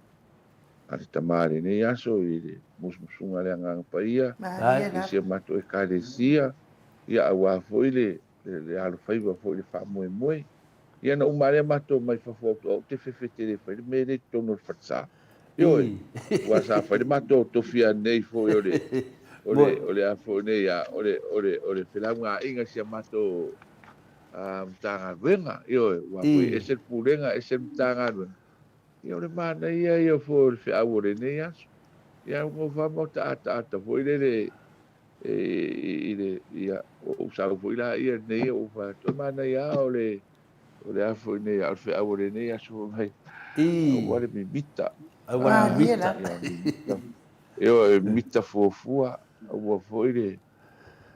a le Tama i lenei aso i le musumusuga a le Agaga Paia i si a matou Ekalesia, ia, aua foi le le alofaiva foi i le faamoemoe. Ia na uma lava lea matou mai fafo atu, ou te fefe tele e fai le mea lea i totonu o le falesa. Ioe, aua sa fai le matou tofi anei foi o le, o le, o le a foi nei a, o le, o le, o le felaugaaiga i si a matou Matagaluega. Ioe, aua foi e ese le Pulega, ese le Matagaluega. Ia o le manaia ia foi o le feau o lenei aso. Ia ua nofo lava ma ota ataata foi lele i le, ia, ua ou sau foi laia lenei ua ou fai atu, e manaia lava o le, o le a foi nei, a o le feau o lenei aso foi mai, aua le mimita. Aua le mimita. Ia, mimita. Ioe, mimita fuafua. Aua foi le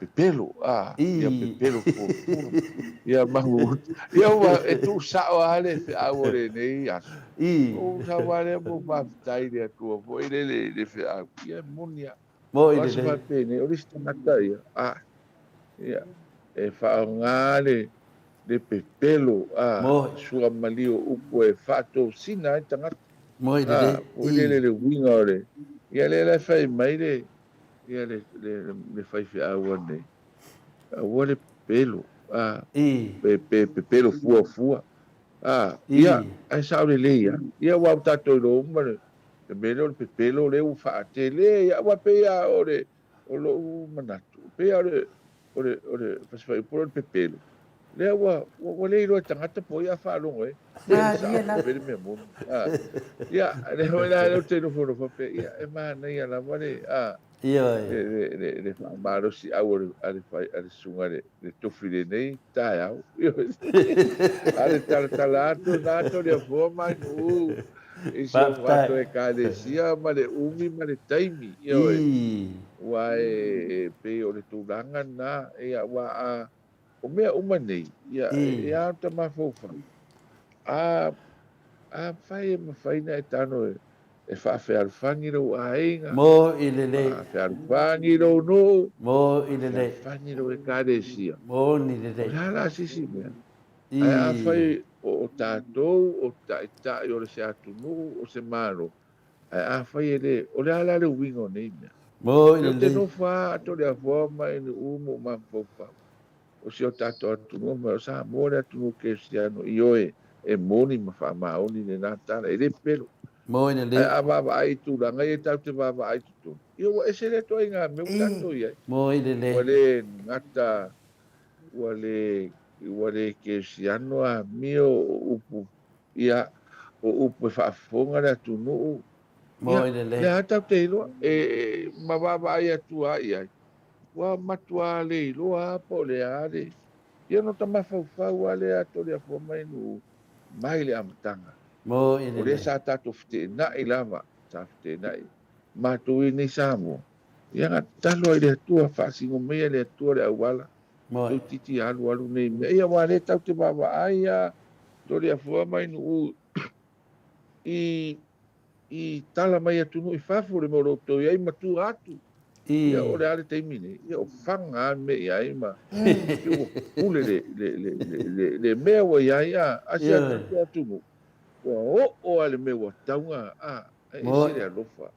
pepelo, a, ia pepelo fuafua. Ia mahu, ia ua e tuusao lava le feau o lenei aso. Ou sau lava lea ma ou faafetai i le Atua foi lele i le feau. Ia e moni lava. Moi O se lelei. Faapenei, o le isi tagata ia, a, ia, e faaaoga le, le pepelo, a, Moi. suamalie o upu e faatosina ai tagata. Moi A, lelei. Foi lele le uiga o le, ia lea la e fai mai le, ia le, le, le faifeau anei, aua le pepelo, a, pe, pe, pepelo fuafua. A, ia, ae sao lelei lava. Ia aua ua tatou iloa uma le, le mea lea o le pepelo lea ua faatele ia, aua pei lava o le, o lou manatu, pei lava o le, o le, o le fasifaaiupu lea o le pepelo, lea ua, ua, ua le iloa e tagata po o ai a faalogo ai, ia le Malie sao po o lava. fea le mea moni. A, ia, lea foi la lea ou te nofonofo pea, ia, e manaia lava le, a, Ioe. le, le, le, le faamalosiau o le, a le, fai, a le susuga i le, le tofi i lenei taeao. A le talatala atu na Toleafoa ma Nuu i si o Faafetai. matou ekalesia ma le umi ma le taimi, ioe. Aua e pei o le tulaga lena, ia, aua a, o mea uma nei, ia, e ao ta mafaufau, a, afai e mafai ona e tago e, e faafealofani lou aiga, Mo i lelei. faafealofani lou nuu, Mo i lelei. faafealofani lou ekalesia, Mo ni o lelei. le a la se isi mea? Ae afai o tatou o taitai o le se atunuu o se Malo, ae afai e le, o le a la le uiga o nei mea? Mo i Ou te lelei. nofo lava Toleafoa ma Nuu ma ou mafaufau, o si o tatou atunuu ma o Samoa le atunuu kerisiano, ioe, e moni ma faamaoni lena tala, e le pepelo. Mo i Ae lelei. a vaavaai i tulaga ia tatou te vaavaai i totonu, ia ua ese lea ituaiga mea ua tatou i ai. Mo i Ua lelei. le gata, ua le, ua le kerisiano amio o upu, ia, o upu e faafofoga le atunuu, Mo ia, i lelei. lea lava tatou te iloa, e, ma vaavaai atu lava i ai, ua matua le iloa lava po o le a le, ia ona ta mafaufau lava lea Toleafoa ma Nuu mai le amataga. Mo i O lea lelei. sa tatou feteenai lava, sa feteenai matou i nei Samoa. Ia na tatalo ai le Atua, faasino maia le Atua le auala, Mo i. toeitiiti alualu nei mea. Ia aua o lea tatou te vaavaai lava Toleafoa ma Nuu i i tala mai atunuu i fafo le mea o lo o outou i ai ma tua atu. Ia o le a le taimi nei, ia o faga lava le mea i ai ma pei ua pule le, le, le, le, le, le mea ua i ai, a, a si a tatou atunuu, ua oo lava i le mea ua tauga, a, e ese le alofa,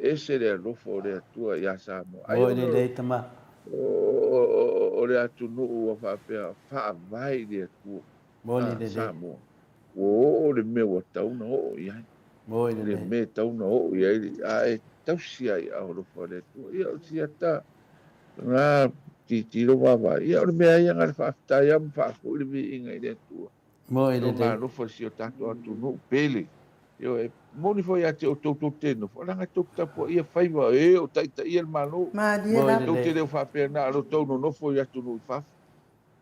ese le alofa o le Atua ia Samoa. Ai Mo i ona lelei tama. o le atunuu ua faapea, faavae i le Atua, Mo i a, lelei. Samoa. Ua oo le mea ua tatau ona oo i ai. Mo i Le lelei. mea e tatau ona oo i ai, a e tausi ai i alofa o le Atua. Ia, o siata na tilotilo vaavaai. Ia, o le mea ia na le faafetai lava ma faafoi le viiga i le Atua. Mo i Lona lelei. alofa i si o tatou atunuu pele. Ioe, e moni foi ia te outou tou te nofo, leaga tou te tapuaia faiva o e o taitaia le Malo. Malie Mo i lava. Tou te lelei. le o faapea na o lo outou nonofo i atunuu i fafo.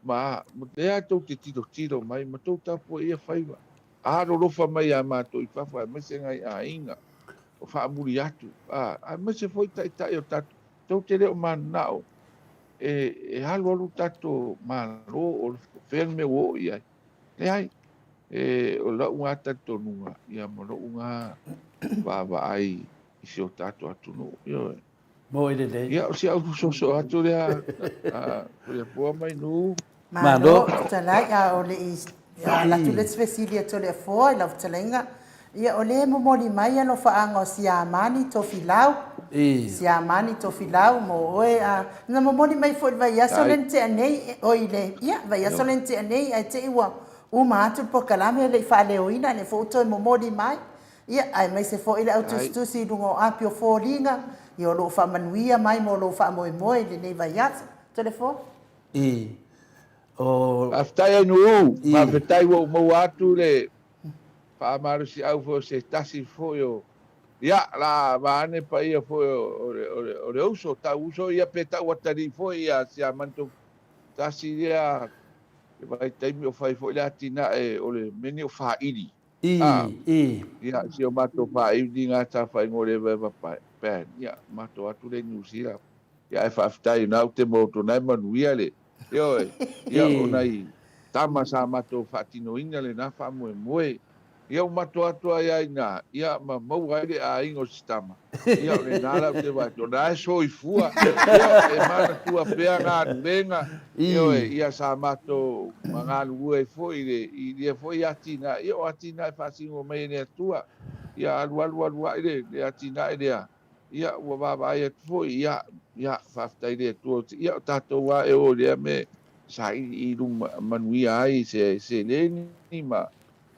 Ma lea tou te tilotilo mai ma tou tapuaia faiva. Alolofa mai ia matou i fafo, aemaise nai aiga o faamuli atu, a, aemaise foi taitai o tatou. Tou te le o mananao e, e alu alu tatou Malo o fea le mea ua oo i ai. Leai, e, o lau ngā talitonuga, ia ma lou ngā vaavaai i si o tatou atunuu. Ioe. Mo i lelei. Ia, o si au soso atu lea, a, Toleafoa ma Nuu. Malo, Malo. fetalai, a o le i ala atu le isi fesili a Toleafoa i lau fetalaiga, ia o lea e momoli mai alofaaga o Siamani Tofilau. Siamani Tofilau mo oe, a na momoli mai foi i le vaiaso lea Ai. na tea nei, oi le, ia, vaiaso lea na tea nei, ae te i ua uma atu le polokalame e le i faaleoina, lea foi ua toe momoli mai. Ia, aemaise foi le au Ai. tusitusi i luga o api o foliga, ia o lo o faamanuia mai mo lou faamoemoe i lenei vaiaso. Toleafoa? O. Faafetai ai Nuu, faafetai ua ou maua atu le faamalosiau foi o se tasi foi o, ia, la vaeane paia foi o, o le, o le, o le uso, tau uso ia pe tau atalii foi ia Siamani tasi lea le vaitaimi o fai foi le atinae o le mea nei o faili. A, ia, si o matou faili ngā saofaiga o le vaevapae. Japan, ia, matou o atu lea i Niu Sila, ia ae faafetai o na ou te maua atu o na e manuia le, ioe, ia o nai tama sa matou faatinoina lena faamoemoe. Ia ua matou atu ai a i ina, ia ma maua ai le aiga o si tama, ia o lena la ou te vaai atu, o lena e soifua, ia e manatua pea galuega, ioe, ia sa matou galulue ai foi i le, i lea foi atinae, ia o atinae faasino mai e le Atua, ia alualu alu ae le, le atinae lea, ia ua vaavaai atu foi, ia, ia faafetai i le Atua, ia o tatou lava e o i lea mea e sailiili luma manuia ai se seleni ma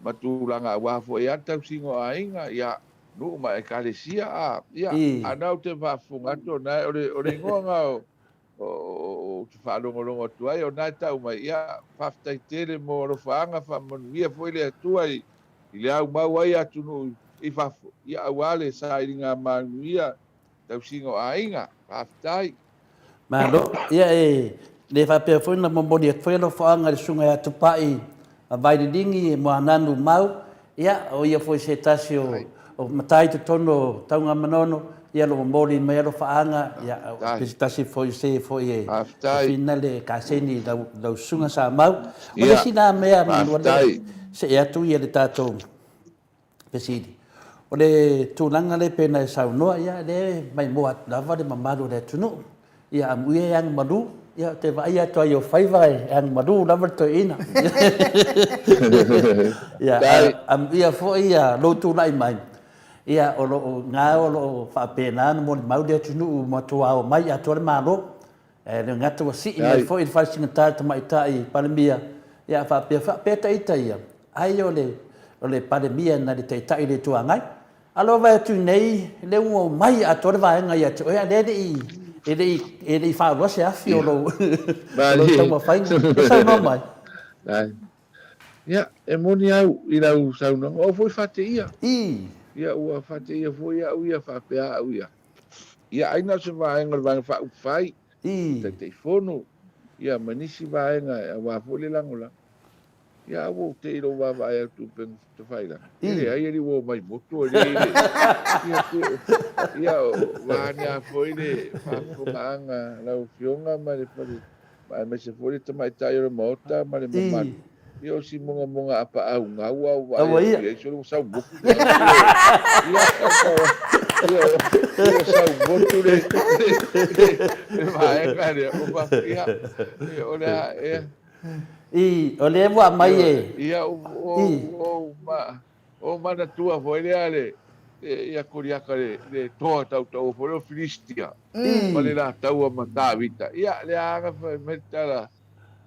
ma tulaga aua foi a le tausiga o aiga, ia, nuu ma ekalesia, a, ia, a na ou te faafofoga atu o na o le, o le igoa na o, o, ou te faalogologo atu ai, o na e tau mai, ia, faafetai tele mo alofaaga, faamanuia foi le Atua i, i le aumau ai atunuu i fafo, ia, aua le sailiga manuia tausiga o aiga. Faafetai. Malo. Ia e le faapea foi ona momoli atu foi alofaga i le Susuga ia Tupai Vaililingi Moananu Mau, ia o ia foi se tasi o, o matai i totonu o Tanugamanono, ia lo momoli mai alofaaga, ia pe se tasi foi o se foi e fina le kaseni i lau, lau Susuga Sa Mau. O le isi na mea manu le see atu ia le tatou Fesili. O le tulaga lea pei ona e saunoa, ia lea e maimoa atu lava le mamalu o le atunuu. Ia amuia e agamalu, ia ou te vaai atu lava i ou faiva e agamalu lava le toeaina. Ia amuia foi ia lou tulai mai, ia o lo o na o lo o faapena ona molimau le atunuu ua matua omai atoa le Malo. Ae le gata ua sii mai foi le falesigata i le tamaitai Palemia, ia faapea faapea ita ia, ai o le o le Palemia na le Taitai o le Itu Agai. A lea ua vaai atu nei, lea ua omai atoa le vaega ia te oe, a o lea e le i e le i e le i faaoloa se afi o lou o lou taumafaiga. E saunoa mai. Ia, e moni au i lau saunoaga, o au foi faateia. Ia, ua faateia foi au ia faapea au ia. Ia, ai na o se vaega o le Vaega Faaupufai, Taitaifono, ia, ma nisi vaega aua foi le lagolago. Ia, a ua ou te i lou vaavaai atu i upega tafailagi, e leai alii ua omai motu, e le, ia, ia, vaeane lava foi le faafofogaaga a lau Afioga ma le fale aemaise foi le tamaitai o le Maota ma le mamalu, ia o si mogamoga apaau gau a ua vaai atu i ai, sole ua sau motu le ia, ua sau motu le vaega lea, ua faapea, ia, o le a ea. I, o lea ua aumai e. Ia, ua ou manatua foi lea le, ia Koliata le toa tautaua foi lea o Filistia ma le la taua ma Tavita. Ia, lea lava na fai mai le tala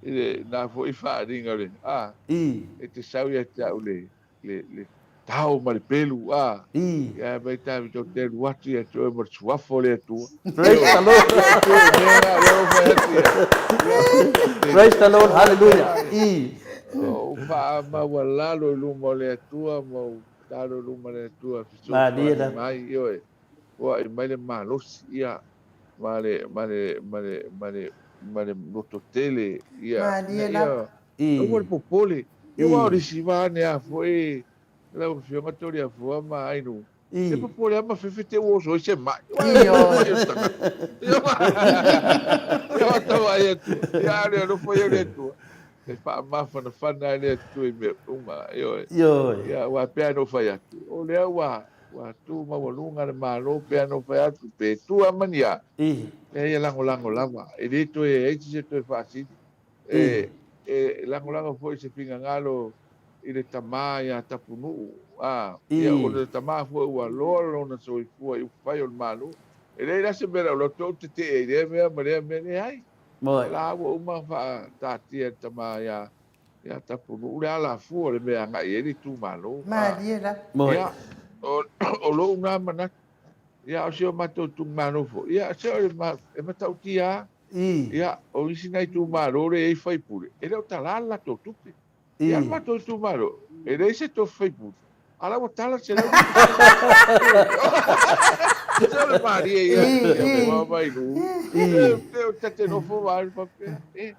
i lena foi faaaliga o le, a, e te sau ia te au le, le, le tao ma le pelu, a, ia fai mai Tavita, ou te alu atu ia te oe ma le suafa o le Atua. Praise the Lord. Praise the Lord. Hallelujah. Ou faamaualalo i luma o le Atua ma ou tatalo i luma o le Atua e fesoasoani mai, ioe, foai mai le malosi, ia, ma le, ma le, ma le, ma le, ma le lototele, ia, ina ia, aua le popole. Ia, aua o le isi vaeane lava foi lau Afioga Toleafoa ma Ainuu, E popole lava ma fefe te ua oso ai se mai. Ia tau ai atu. Ia ale alofa ia le Atua. E faamafanafana ai le Atua i mea uma. Ioe. Ioe. Ia aua pea na ou fai atu. O lea ua ua tu maualuga le Malo pea na ou fai atu pe tu lava ma ni a. Leai e lagolago lava. E le toe ai se toe faasili. E, e lagolago foi se finagalo i le tama ia Tapunuu, a, ia, o le tama foi ua loa lona soifua i upufai o le Malo. E leai la se mea laulauto ou tetee ai i lea mea ma lea mea, leai. O la ua uma ona faataatia e le tama ia, ia Tapunuu le alafua o le mea e agai i ai le itumalo. A, ia, o, o lou na manatu. Ia, o si o matou itumalo foi, ia, se o le, e matautia lava. Ia, o isi na itumalo lea e i ai faipule, e le o tala le latou tupe. Ia, o le matou itumalo, e leai se tofi faipule, a o la ua tala le 150. Se o le malie ia, ia moa mai lu. E ta te nofo ma alu faapea, e,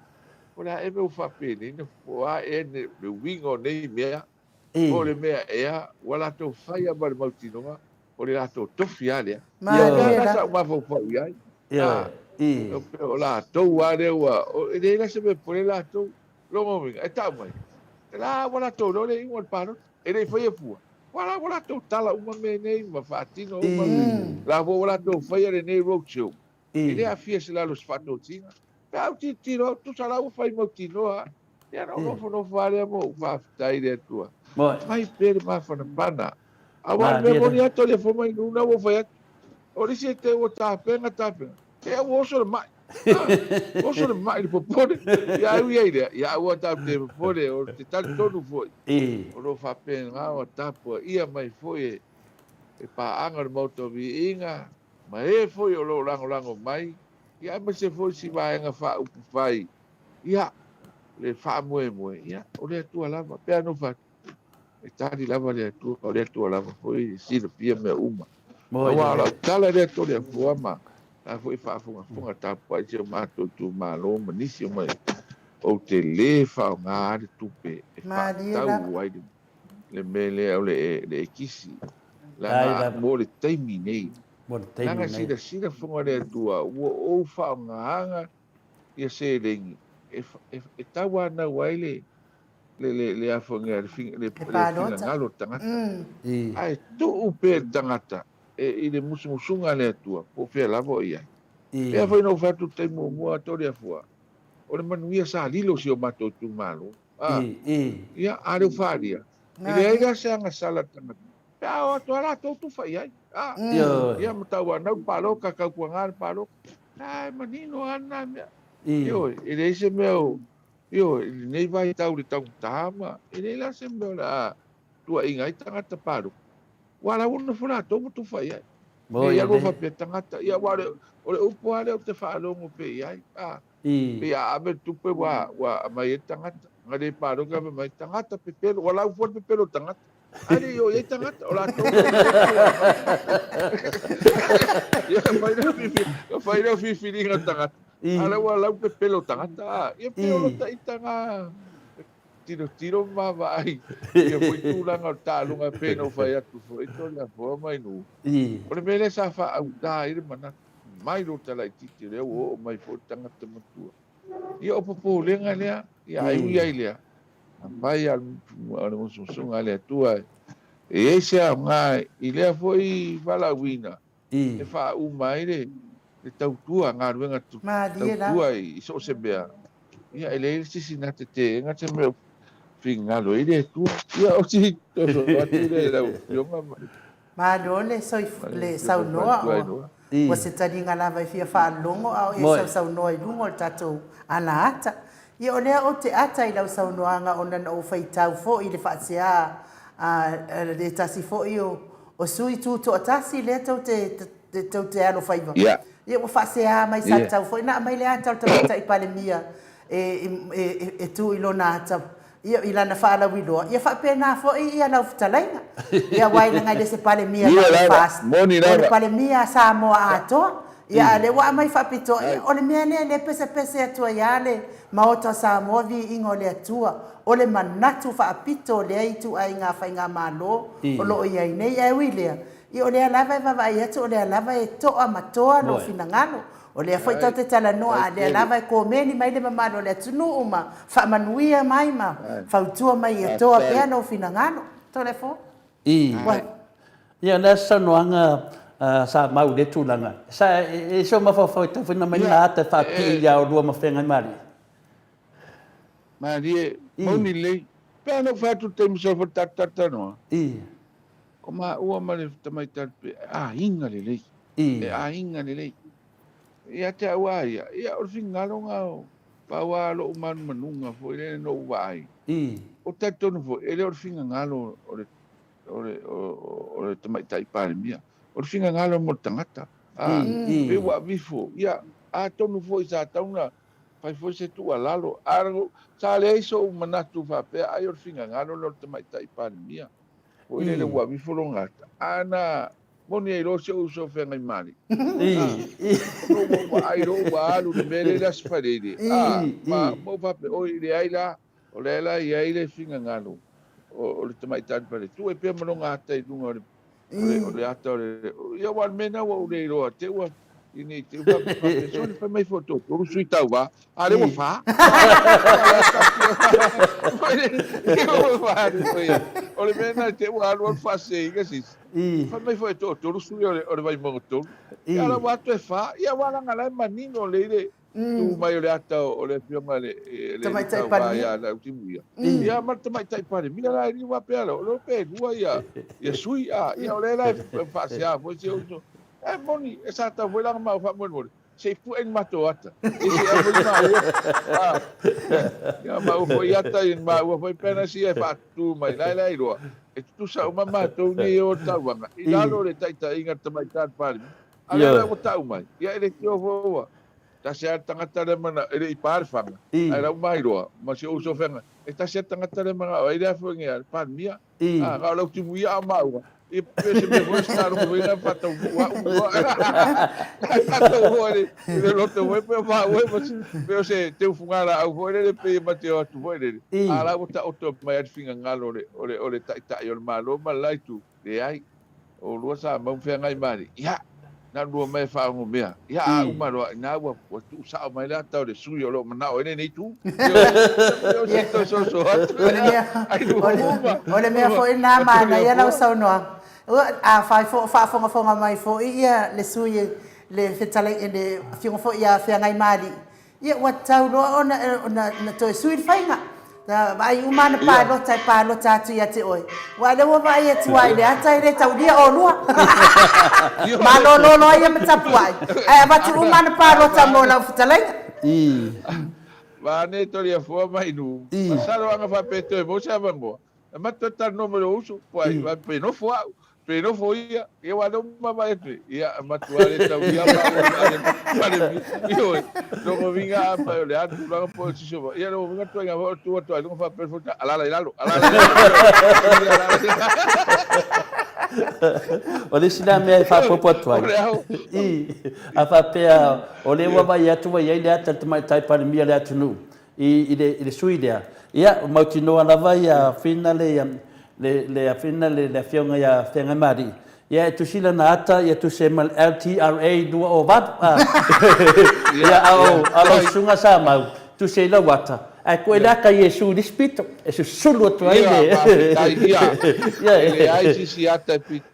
o le a ea mea ua faapenei na, po o a ea le uiga o nei mea, po o le mea ea ua latou faia ma le mautinoa. o le latou tofi lava lea. Malie la. Sa ou mafaufau i ai. Ioe. I. O latou lava lea ua, e leai la se mea e popole ai latou. Lona uiga, e tau mai, e la ua latou iloa le iuga o le palota. E le i faia fua. Ua la ua latou tala uma mea nei ma faatino uma mea. La foi ua latou faia lenei road show. E le aafia se lalo o se faatosina. Pe a ou tilotilo au, tusa la ua fai mautinoa lava. Ia ona ou nofonofo lava lea ma ou faafetai i le Atua. Fai pea le mafanafana. Aua o le mea moni lava Toleafoa mai luna ua ou fai atu, o le isi e te ua tapena tapena, te ua oso le mai. Oso le mai i le popole. Ia ai ui ai lea, ia aua tatou te popole, o te talitonu foi, o lo o faapena ona tapuaia mai foi e paaga o le Maota o Viiga, ma e foi o lo o lagolago mai, ia aemaise foi si vaega faaupufai, ia, le faamoemoe, ia, o le Atua lava. Pe a nofo atu, e tali lava le Atua, o le Atua lava foi e silafia mea uma. Aua o lau tala lea Toleafoa ma la foi faafogafoga tapuai si o matou itumalo ma nisi o mai, ou te le faaaoga le tupe e faatatau ai le mea lea o le ekisi, leaga mo le taimi nei, leaga silasila fofoga le Atua, ua ou faaaogaina ia seleni e tauanau ai le le afoga le finagalo o le tagata, ae tuu pea le tagata i le musumusuga a le Atua po o fea lava o i ai. Pea foi na ou fai atu i le taimi muamua, Toleafoa, o le manuia sa lilo si o matou itumalo. Ia, a lea ua faaalia, e leai la se agasala i le tagata, pe a o atu lava latou tufa i ai. Ia, ma tauanau le palota, tautuana le palota. A e manino lava lena mea. Ioe, e leai se mea o, ioe, i lenei vaitau i le taugata ma, e leai la se mea o le a tuuaiina ai tagata palota. Aua o la ua nofo latou ma tufa i ai. Ne i alu faapea tagata, ia aua o le upu lava lea ou te faalogo pea i ai, a, pei a ave le tupe ua aumai ai le tagata. Na le palota fai mai, tagata pepelo, ua lau fua le pepelo o le tagata. Ae le i oo i ai tagata, o latou la ua aumai. Ia fai lea filifiliga tagata, a o la ua lau pepelo o tagata, a, ia pei o lota ita na tilotilo ma vaavaai ia foi tulaga o le taaloga e pei ona ou fai atu foi Toleafoa ma Inu. O le mea lea sa faaaugata ai le manatu mai lota laitiiti lea ua oo mai foi le tagata matua. Ia o popolega lea, ia ai ui ai lea, aumai lava o le musumusuga a le Atua e i ai se aoga i lea foi valaauina e faauma ai le tautua, galuega tautua i so o se mea, ia e leai se isi na te teena se mea o finagalo ai le Atua. Ia o si toso atu lea i lau Afioga ma le Malo le le saunoa ua se taliga lava e fia faalogo a o e sausaunoa i luga o le tatou alaata. Ia o lea ou te ata i lau saunoaga ona na ou faitau foi i le faasea a le tasi foi o sui tutoatasi lea tou te tou te alofaiva. Ia ua faasea mai sa tatau foi ona aumai le ata o le Tamaitai Palemia e tu i lona ata ia i lana faalauiloa, ia faapena foi ia lau fetalaiga. Ia aua e leaga e le se Palemia na o le FAST, o le Palemia a Samoa atoa. Ia a o lea ua aumai faapitoa, ia o le mea lea lea e pesepese atu ai lava le Maota o Samoa, viiga o le Atua, o le manatu faapito o lea ituaiga faigamalo o lo o i ai nei. Ae ui i lea, ia o lea lava e vaavaai atu o lea lava e toa ma toa lou finagalo. O lea foi tatou te talanoa, a o lea lava e komeni mai le mamalu o le atunuu ma faamanuia mai ma fautua mai ia toa pea lou finagalo. Toleafoa. I. Ia, o le a se saunoaga sa mau i lea tulaga? Sa e i ai sou mafaufau e tau foi ona aumai lena ata e faapipii ia oulua ma Feagaimalie? Malie, moni lelei. Pe a na ou fai atu i le taimi solo foi le tatou talatalanoa. O maua ma le tamaitai e aiga lelei. E aiga lelei. Ia te au a ia, ia o le finagalo na o pau lava lou manumanuga foi lele na ou vaai. Ou te talitonu foi, e le o le finagalo o le, o le, o le tamaitai Palemia. O le finagalo mo le tagata. A, pei ua aveifo. Ia, atonu foi sa tatau ona fai foi se tuualalo. A, sa leai sou manatu faapea ai o le finagalo lea o le tamaitai Palemia. Foi lele ua aveifo lona ata. A na moni ai loa si ou uso Feagaimalie. Ona ua ou vaai loa ua alu i le mea lea i le Aso Faraile, ma ou faapea, oi, leai la, o lea la e i ai le finagalo o le tamaitai pale, tuu ai pea ma lona ata i luga o le. O le ata o le, ia aua o le mea lena ua ou le iloa te ua, i te ua faapea, sole fai mai foi toatolu sui tauva, a lea ua fa. O le mea lena te ua alu alu faasese se isi. Fai mai foi e toatolu sui o le Vaimauga 3. Ia a la ua atu e fa. Ia aua leaga la e manino lelei le tu mai o le ata o le afioga i le Tamaitai tauva Palemia. ia Lautimuia. Ia ma le Tamaitai Palemia la e liu faapea la, o lea pe lua ia sui, a, ia o lea la e faasea foi si ou uso. E moni, e sa tatau foi la ona maua faamolemole, se i pue ni matou ata. Ia se i aumai ni maua, a, ia maua foi ata, ia ni maua foi penas ia e faatutu mai, la e la iloa, e tutusa uma matou nei e o i le tauvaga, i lalo o le taitaiga a le Tamaitai Palemia. A lea la ua tau mai, ia e le tio foi ua tasi lava le tagata lea mana, e le i pa le faga, ae la ua mailoa, ma si ou uso feagai, e tasi lava le tagata lea manao ai lea foi le Palemia, a, na o Lautimuia a o maua, ia pei o se mea foi sa logo foi na faataunuu au loa. Tatou o i le loto foi pei o maua pei o se teufuga laau foi lele pei e ma te o atu foi lele, a la ua taoto mai lava le finagalo o le Taitai o le Malo ma le la itu, Leai. O lua sa mau feagai ma alii. Ia, na lua mai e faaogo mea. Ia, a uma loa, ina ua, ua tuu sao mai le ata o le sui o lo o manao ai lenei itu. Ioe, o se toe soso atu. O le mea, Ai lua uma. o le mea foi lena manaia lau saunoaga. A fai faafogafoga mai foi ia le sui le fetalai le afioga foi ia Feagaimaalii, Ia ua tatau loa ona ona toe sui le faiga. Na vaai uma ana palota e palota atu ia te oe. Aua o lea ua vaai atu lava i le ata e le taulia oulua. Malolo loa ia ma tapuai, ae avatu uma ana palota mo lau fetalaiga. Vaane Toleafoa mai nu. Masalo ana faapea toe maua se avanoa. E matou talanoa mai lou uso, puai, pe nofo au, pe nofo ia, ia aua lea ua mavae atu nei, ia e matua le taulia maua i le ioe, lona uiga afai o le a le tulaga po o le sisi o ia lona uiga ituaiga foi o le tu atu lava i luga faapea le foita, alala i lalo, alala i lalo, alala i lalo. O le isi lea mea e faaopoopo atu ai, i, a faapea o lea ua vaai atu ua i ai le ata i le Tamaitai Palemia o le atunuu, i, i, le, i le sui lea. Ia, ua mautinoa lava ia Fina le, le, le, Fina le, le afioga ia Feagaimaalii. Ia, e tusi lana ata, ia tusi ai ma le LTRA 208. Ah. Ia, a o, a o lau susuga sa mau, tusi ai lau ata. Ae koe le ata Iesu i le isi pito, e susulu atu ai le... Ia, faafetai, ia. E leai sisi ata e pito.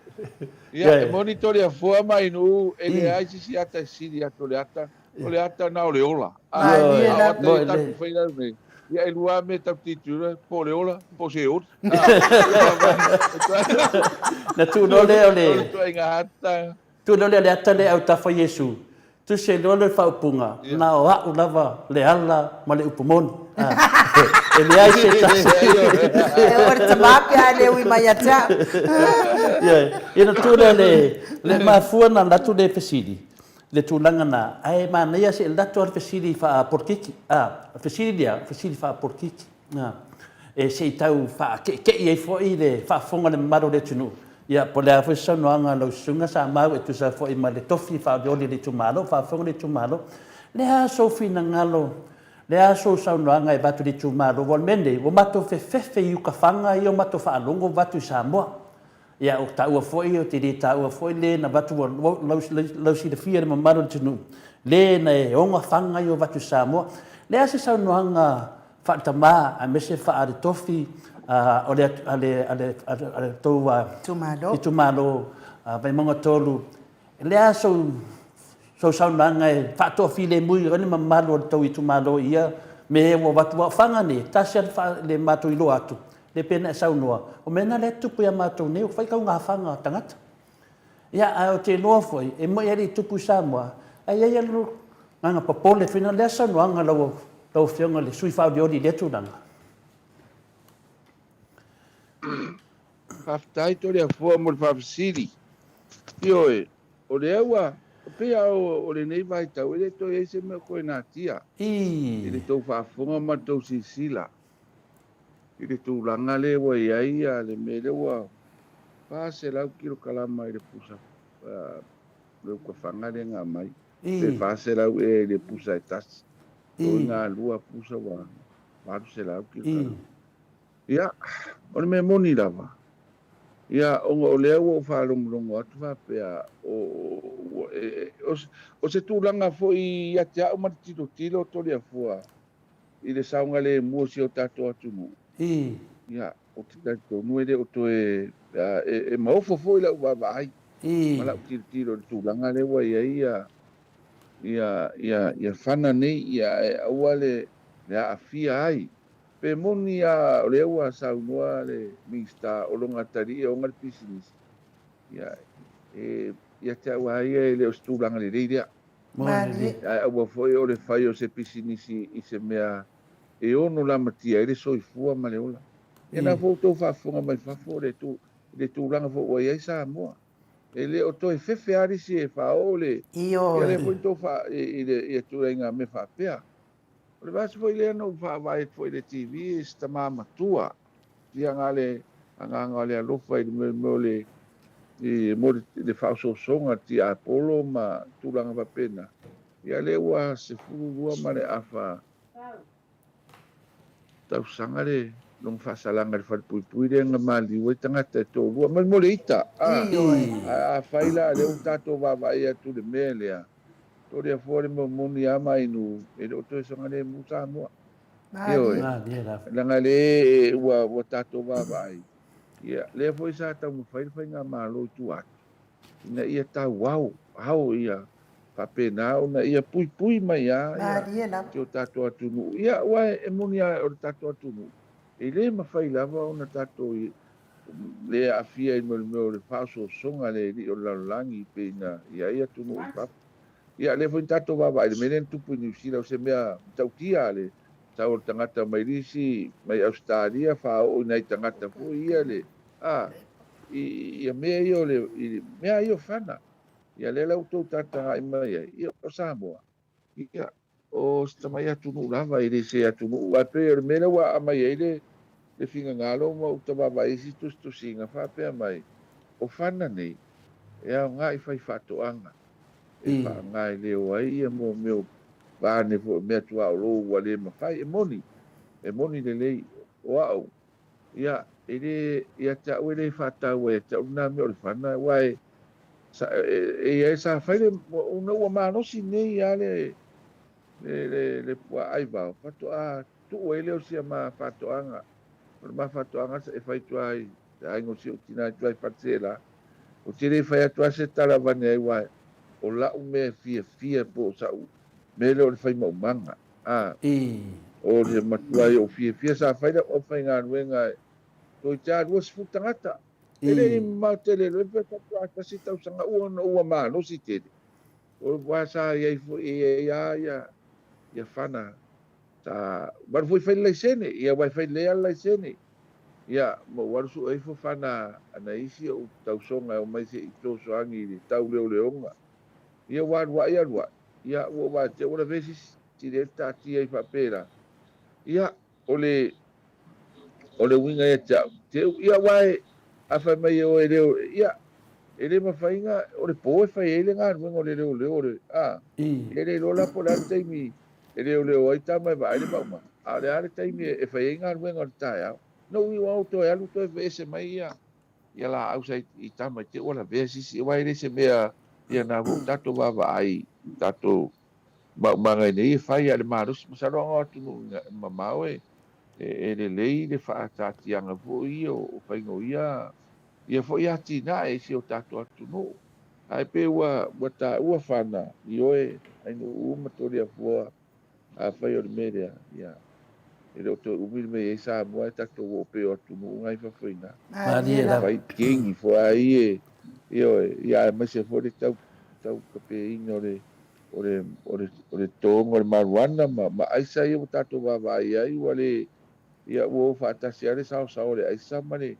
Ia, e moni Toleafoa ma Inu, e leai sisi ata e sili atu o le ata. O le ata na o le ola. A o ata ia tatou fai lalo nei, ia e lua mea tatou te tilotilo ai, po o le ola, po o se oli. Na tuu loa lea o le... O le ituaiga ata. Tuu loa lea o le ata lea e autafa Iesu, tusi ai loa le faaupuga, na o a'u lava le ala ma le upu moni. E leai se tasi. E o le tama pe a le ui mai ia te au. Ia, na tuu lea o le mafua na alu atu le fesili, le tulaga na, ae manaia se i alu atu lava le fesili faapolokiki, a, o le fesili lea, o le fesili faapolokiki, a, e se i tau faake'eke'i ai foi le faafofoga a le mamalu o le atunuu, ia, po o le a foi se saunoaga a lau susuga sa mau e tusa foi ma le tofi faaolioli o le itumalo, faafofoga le itumalo, le a sou finagalo, le a sou saunoaga e avatu i le itumalo, aua o le mea lenei, ua matou fefefe i ukafaga ia o matou faalogo avatu i Samoa. Ia, o taua foi, ou te le taua foi le na avatu ua lau silafia e le mamalu o le atunuu, le na e oga faga ia o avatu i Samoa. Le a se saunoaga faale-tama aemaise faale-tofi o le a le a le a le tou itumalo Vaimauga 3, le a sou sou saunoaga e faatoafilemu ai le mamalu o le tou itumalo i ia mea ua avatu aua o faga nei, tasi lava le matou iloa atu, Lea pei ona e saunoa, o mea na lea e tutupu ia matou nei, ua fai taugafaga a tagata. Ia, ae ou te iloa foi, e moni e le i tupu i Samoa, ae i ai lava le agaga popole foi lea saunoaga a lau Afioga i le sui faaolioli i lea tulaga. Faafetai Toleafoa mo le faafesili. Ioe, o lea ua, pei lava o lenei vaitau e le toe i ai se mea o toe natia i le tou faafofoga ma le tou silasila. i le tulaga lea ua i ai le mea lea ua 400 kilokalama i le pusa le ukafaga lea na aumai, pe 400 ea i le pusa e tasi. O ina lua pusa ua 800 kilokalama. Ia, o le mea moni lava, Ia, ona o lea ua ou faalogologo atu faapea, o se tulaga foi ia te au ma le tilotilo Toleafoa i le saogalemu o si o tatou atunuu. Ia, ou te talitonu e le o toe, e maofo foi lau vaavaai ma lau tilotilo i le tulaga lea ua i ai ia fana nei, ia e aua le aafia ai. Pe moni lava o lea ua saunoa le Minisita o lona atalii e ona le pisinisi, ia, e, ia te au lava ia e le o se tulaga lelei lea. Ae aua foi o le fai o se pisinisi i se mea e ono lamatia ai le soifua ma le ola. Ia na foi ua outou faafofoga mai fafo i le tulaga foi ua i ai Samoa. E le o toe fefe lava le isi e faaoo le, ia lea foi na tou faa, i le, ia ituaiga mea faapea. O le vaiaso foi lea na ou vaavaai atu foi i le TV i se tama matua, ia na le agaga o le alofa i le mea o le i mo le faaosoosoga tiapolo ma tulaga faapena. Ia lea ua 12.5 tausaga le lona faasalaga i le falepuipui lea na maliu ai tagata e toalua mai mo le ita. Ae afai la lea ua tatou vaavaai atu i le mea lea, Toleafoa le mea moni a ma inu e le o toe saogalemu Samoa. Ioe. Leaga le ua tatou vaavaai, ia lea foi sa taumafai le faigamalo i tua atu ina ia tauao ao ia faapena ona ia puipui mai a ia si o tatou atunuu. Ia aua e moni a o le tatou atunuu e le mafai lava ona tatou le aafia i le mea o le faaosoosoga a le alii o le lalolagi pei na i ai atunuu i fafo. Ia, lea foi na tatou vaavaai i le mea lea na tupu i Niu Sila, o se mea matautia le sau o le tagata mai isi, mai Ausetalia, faaoo i nai tagata foi ia le, a, i, ia mea ia o le, i mea ia o fana. Ia, lea la ua outou tagatagai mai ai, ia, o Samoa, ia, o se tamai atunuu lava, e le se atunuu. Ae pei o le mea lea ua aumai ai le, le finagalo ma uta vaavaai i isi tusitusiga faapea mai, o fana nei, e aoga i faifaatoaga, e faagaeleo ai ia mo mea o vaane foi, mea tuaolo ua le mafai. E moni, e moni lelei, o au, ia, e le, ia te au e le faataua ia te au lena mea o le fana, aua e, sa, e, e, e sa fai le, ona ua malosi nei lava le, le, le, le puaa aivao, faatoa tuu ai lea o sia ma faatoaga. O le ma faatoaga e fai atu ai, le aiga o si ou tina i tua i Faleseela. Ou te le fai atu lava se tala avane ai, aua o lau mea e fiafia po o sa'u mea lea o le fai maumaga. A, o le matua ai ou fiafia sa fai lau aufaigaluega toeitiiti lava 20 tagata. E le i mamao tele loa pe faatoa tasi tausaga ua ona ua malosi tele. O le wā sa i ai foi e i ai lava ia, ia fana. Sa alu foi fai le laisene, ia aua e fai lelei lava le laisene. Ia, ma ou alu sue ifo fana a nai isi ou tausoga e omai se i fesoasoani i le tauleoleoga. Ia ua alu ai alu ai, ia ua ou vaai atu ua lavea se isi lea e taatia ai faapela. Ia, o le o le uiga ia te au, te u, ia aua e, a fai mai e oe e leo, ia, e le mafai na, o le po e fai ai le galuega o le leoleo o le, a, e le iloa la po o le a le taimi e leoleo ai tama e vaai le maumaga, a o le a le taimi e fai ai galuega o le taeao. Na ou iu lava ou toe alu toe veese mai ia, ia laau sa i tama i te ua lavea sisi, aua e le se mea ia na foi ua tatou vaavaai i tatou maumaga nei e fai a le malosi. Masalo a o atunuu mamao e e lelei le faataatiaga foi ia o faiga o ia ia foi atinae i si o tatou atunuu. Ae pei ua ua taua fana ioe Ainuu ma Toleafoa, afai o le mea lea, ia e le o toe umi le mea e i ai Samoa e tatou oo pei o atunuu na i fafo i ina. Malie lava. Fai kengi foi a ia, ioe, ia aemaise foi le tau tau kapeina o le o le o le o le toga o le marijuana ma ma aisa ia ua tatou vaavaai ai ua le ia ua o faatasi lava le saosao o le aisa ma le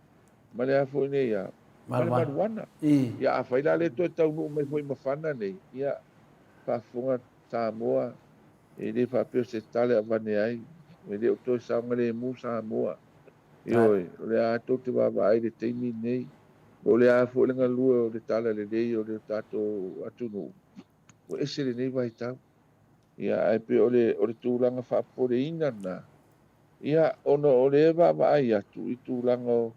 ma le a foi nei a ma le marijuana. Ia afai la le toe taunuu mai foi ma fana nei, ia faafofoga Samoa, e le faapea o se tala e avane ai, e le o toe saogalemu Samoa. Ioe, o lea lava tou te vaavaai i le taimi lenei, o lea lava foi le galue o le talalelei o le tatou atunuu, ua ese lenei vaitau. Ia, ae pei o le, o le tulaga faapopoleina lena, ia, ona o lea e vaavaai atu i tulaga o,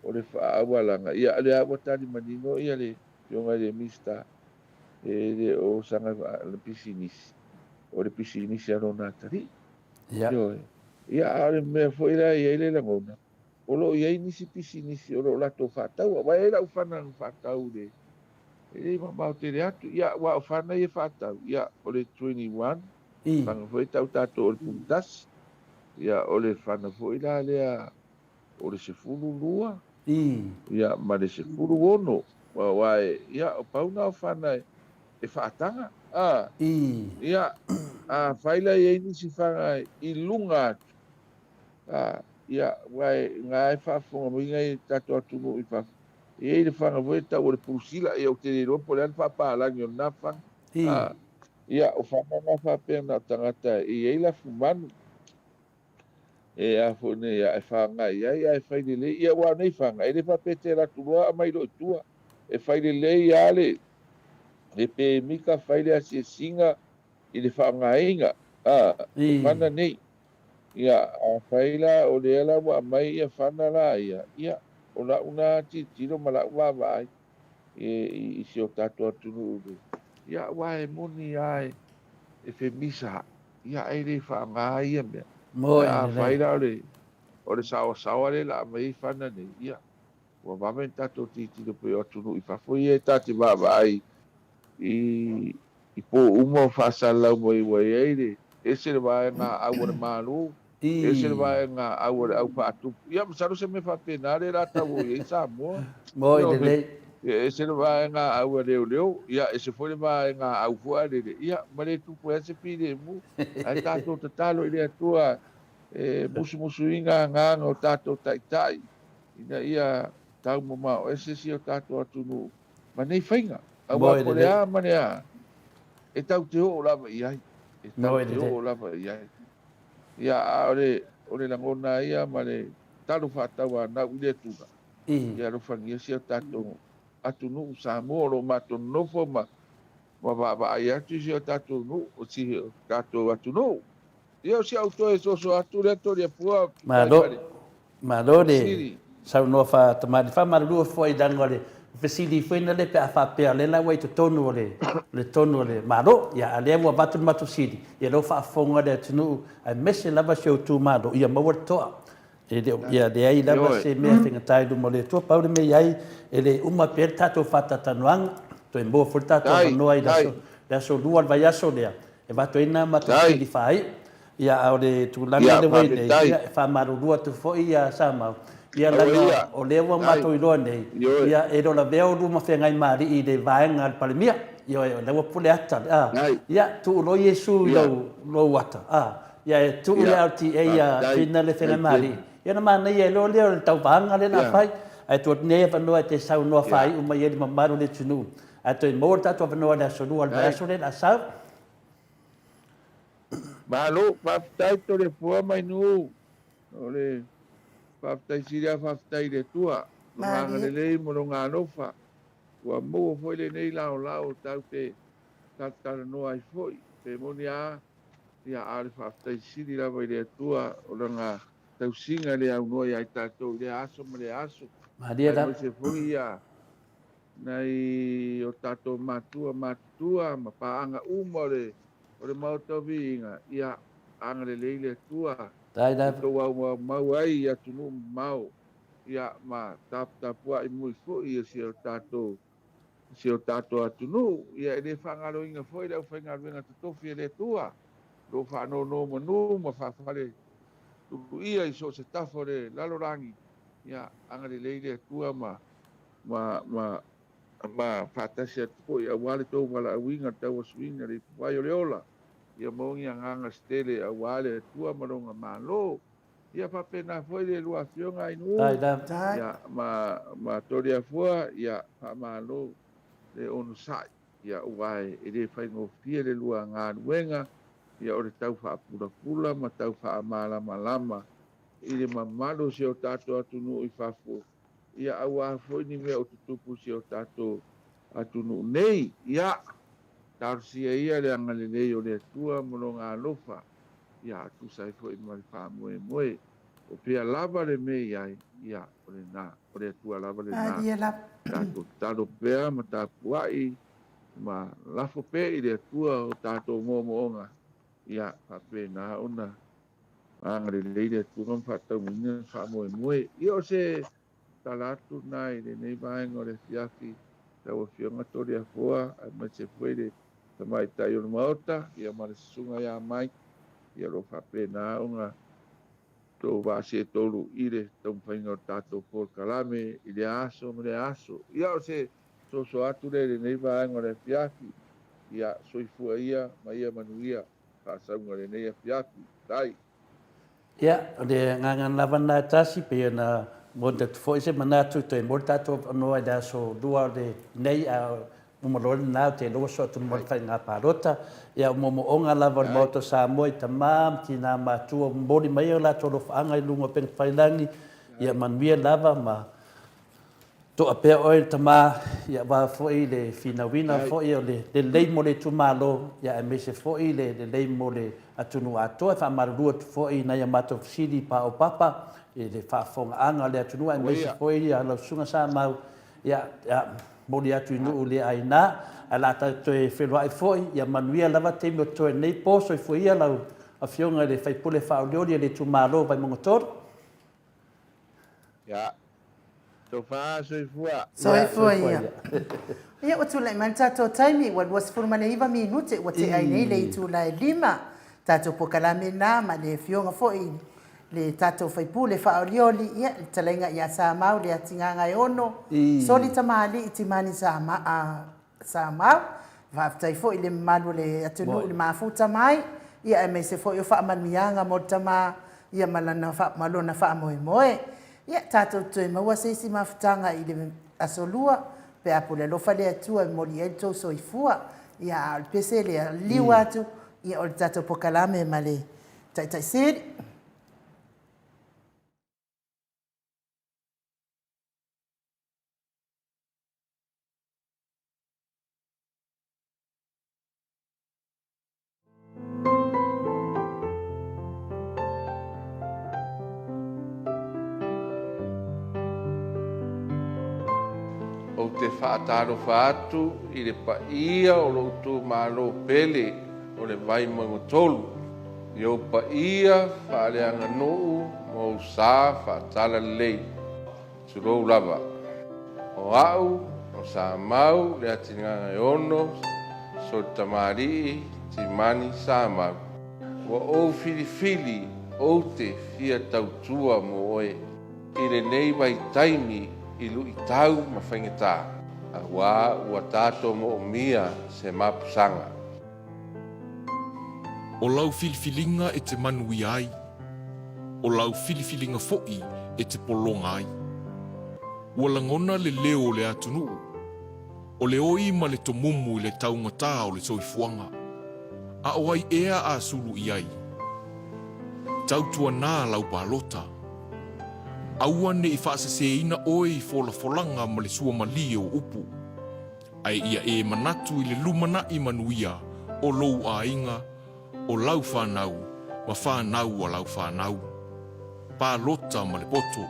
o le faaaualaga, ia, lea ua tali manino ia le Afioga i le Minisita, e le o saga le pisinisi, o le pisinisi a lona atalii. Ia. Ioe. Ia, a o le mea foi la e i ai le lagona, o lo o i ai nisi pisinisi o lo o latou faataua. Aua e i ai lau fana na faatau i le, e le i mamao tele atu. Ia, aua o fana ia e faatau, ia, o le 21, fana foi e tau tatou o le pulu tasi. Ia, o le fana foi la lea o le 12, ia, ma le 16. Aua e, ia, o pau na o fana e faataga. A, ia, afai la e i ai nisi fana i luga atu, A, ia, aua e, na e faafofoga mai nai tatou atunuu i fafo, e i ai le faga foi e tau o le pulusila, ia ou te le iloa po o le a le faapalagi o lena faga. A, ia, o faga na faapea na o tagata e i ai lafumanu, e a foi nei, e faga i ai ae fai lelei. Ia, aua o nei faga, e le faapea e te alu atu loa aumai loa i tua. E fai lelei lava le, le pemita, fai le asiasiga i le faaaogaina, a, o fana nei. Ia, afai la o lea la ua aumai ia fana la ia, ia, o lau na tilotilo ma lau vaavaai i si o tatou atunuu nei, ia, aua e moni lava e femisa, ia, ae le faaaoga ia mea. Moe Ae afai lelei. la o le saoasaoa lea la aumai ai fana nei, ia, ua vave ona tatou tilotilo pei o atunuu i fafo ia e ta te vaavaai i po uma o faasalalau mai ua i ai le ese le vaega au a le Malo, ese le vaega au a le au faatupu. Ia, masalo se mea faapena lea la tau o i ai Samoa. Moe Ioe, lelei. ese le vaega au a leoleo, ia, ese foi le vaega au foi a lele, ia, ma le tupu ai se filemu. Ae tatou tatalo i le Atua e musumusuina agaga o tatou taitai ina ia taumamao ese si o tatou atunuu ma nei faiga. Aua Moe po o le lelei. a ma le a, e tau te oo lava i ai. E tau Moe te lelei. oo lava i ai. Ia, a o le, o le lagona ia ma le talo faatauanau i le Atua, ia alofagia si o tatou atunuu Samoa o lo o matou nonofo ma, ma vaavaai atu i si o tatou nuu, o si o tatou atunuu. Ia, o si au toe soso atu lea Toleafoa, tusa ai Malo, ma le malo le fesili. saunoa faatamalii. Faamalulu foi leaga o le fesili foi na lea pe a faapea o lea la ua i totonu o le le tonu o le Malo. Ia a lea ua avatu le matou sili, ia lea ua faafofoga le atunuu aemaise lava si ou itumalo ia maua le toa. E le o, ia leai lava Ioe. se mea e faigata i luma o le Atua. Pau le mea i ai, e le uma pea le tatou faatalatalanoaga, toe maua foi le tatou Tai, avanoa i le tai, aso, le aso Lua o le vaiaso lea, e avatu ai nā matou tai. fesili faaiu. Ia, a o le tulaga Ia, lea ua i nei, faafetai. ia, e faamalulu atu foi ia Samau, ia Aua leaga ia, o lea ua tai, matou iloa nei, ioe, ia, e le o lavea oulua ma feagai ma alii i le vaega a le Palemia. Ioe, o lea ua pule ata, a, tai, ia, tuu loa Iesu i ia, lou, lou ata, a, ia, e tuu le ia, LTA ia faafetai, Trina le tai feagai ma alii. tele, Ia ona manaia ai loa lea o le tauvaga lea o le a ia, fai, ae tuu atu nei avanoa e te saunoa ia, faaiu mai ai le mamalu o le atunuu, ae toe maua le tatou avanoa i le aso Lua o le tai. vaiaso lea o le a sau. Malo, faafetai Toleafoa Mainuu, o le faafetai sili lava faafetai i le Atua, Lona Malie. agalelei ma Lona alofa, ua maua foi lenei laolao tatou te talatalanoa ai foi, pe moni lava, ia, a o le faafetai sili lava i le Atua o Lana tausiga le aunoa ia i tatou i lea aso ma lea aso, Malie lava. aemaise foi ia nai o tatou matua matutua ma paaga uma o le o le Maota o Viiga, ia agalelei le Atua Dai i lava. tou aumaumau ai i atunuu mamao, ia ma taputapuai mui foi i si o tatou si o tatou atunuu. Ia e le faagaloina foi le aufaigaluega totofi a le Atua, o lo o faanonomanu ma faafale tuluia i so o se tafa o le lalolagi, ia agalelei le Atua ma ma ma ma faatasi atu foi aua le tou valaauina, le tauasuina i le ipuvai o le ola, ia maua ni agaga se tele aua le Atua ma Lona Malo. Ia faapena foi le lua afioga Dai Ainuu, lava. Tai. ia ma ma Toleafoa, ia faamalo le onosai, ia aua e le faigofie le lua galuega, ia o le tau faapulapula ma tau faamalamalama i le mamalu o si o tatou atunuu i fafo, ia aua foi ni mea o tutupu i si o tatou atunuu nei. Ia, talosia ia le agalelei o le Atua ma Lona alofa, ia tusa ai foi ma le faamoemoe. O fea lava le mea i ai, ia, o lena, o le Atua lava lena. Tatou tatalo pea ma tapuai ma lafo pea i le Atua o tatou moomooga, ia, faapena ona agalelei le Atua ma faataunuuina le faamoemoe. Ia, o se tala atu lena i lenei vaega o le afiafi, lau Afioga Toleafoa, aemaise foi le Tamaitai o le Maota, ia ma le Susuga ia Mike, ia o lo o faapena ona tou vaasetolu i le taumafaiga o le tatou polokalame i lea aso ma lea aso. Ia o se soso atu lea i lenei vaega o le afiafi, ia soifua ia ma ia manuia faasauga i lenei afiafi. Tai. Ia, o le agaga lava lena e tasi, pei ona momoli atu foi se manatu toe maua le tatou avanoa i le aso Lua o lenei, a uma loa lena ou te iloa ua soo atu ma le faiga palota. Ia, o moomooga lava o le Maota o Samoa i tama ma tina matua ua momoli mai o latou alofaaga i luga o upegatafailagi, ia manuia lava ma To'a pea oe le tama, ia aua foi le finauina foi o le lelei mo le itumalo, ia aemaise foi le lelei mo le atunuu atoa. E faamalulu atu foi i nai a matou fesili paopapa i le faafofogaaga a le atunuu aemaise foi lau Susuga Samau, ia momoli atu i nuu le aina. Ae o le a tatou toe feiloai foi, ia manuia lava taimi o totoe i lenei po. Soifua ia lau Afioga i le sui usufono faaolioli o le itumalo o Vaimauga 3. Ia. Tofa soifua. Soifua ia. Ia ua tulai mai le tatou taimi, ua 29 minute ua tea ai nei le itula e 5. Tatou polokalame na ma le afioga foi le tatou faipule faaolioli, ia le talaiga ia Samau Leatigaga-e-ono, Soli Tamalii Timani Sama, Samau. Faafetai foi i le mamalu o le atunuu i le mafuta mai, ia aemaise foi o faamanuiaga mo le tama ia ma lana ma lona faamoemoe. Ia tatou toe maua se isi mafutaga i le Aso Lua pe a pule alofa le Atua e momoli i ai lo outou soifua. Ia a o le pese lea, liliu atu ia o le tatou polokalame ma le Taitai Sili. Ou te faatalofa atu i le paia o lou itumalo pele o le Vaimauga 3, i ou paia faaleaganuu ma ou sa faatalalelei. Tulou lava. O au, o Samau Leatinagaeono Solitamalii Timani Samau, ua ou filifili ou te fia tautua mo oe i lenei vaitaimi i luitau ma faigata, auā ua tatou moomia se mapusaga. O lau filifiliga e te manuia ai, o lau filifiliga foi e te pologa ai. Ua lagona le leo o le atunuu, o le oi ma le tomumu i le taugata o le soifuaga. A o ai ea a sulu i ai? Tautuanā lau palota. Aua ne i faaseseina oe i folafolaga ma le suamalie o upu. Ae ia e manatu i le lumanai manuia o lou aiga, o lau fanau, ma fanau a lau fanau. Palota ma le poto.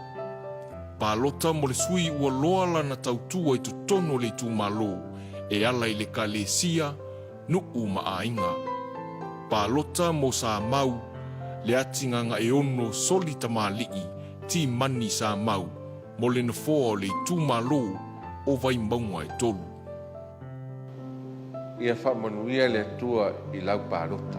Palota mo le sui ua loa lana tautua i totonu o le itumalo e ala i le kalesia, nuu ma aiga. Palota mo Samau, Leatigagaeono Soli Tamalii Timani Samau mo le nofoa o le itumalo o Vaimauga e 3. Ia faamanuia le Atua i lau palota.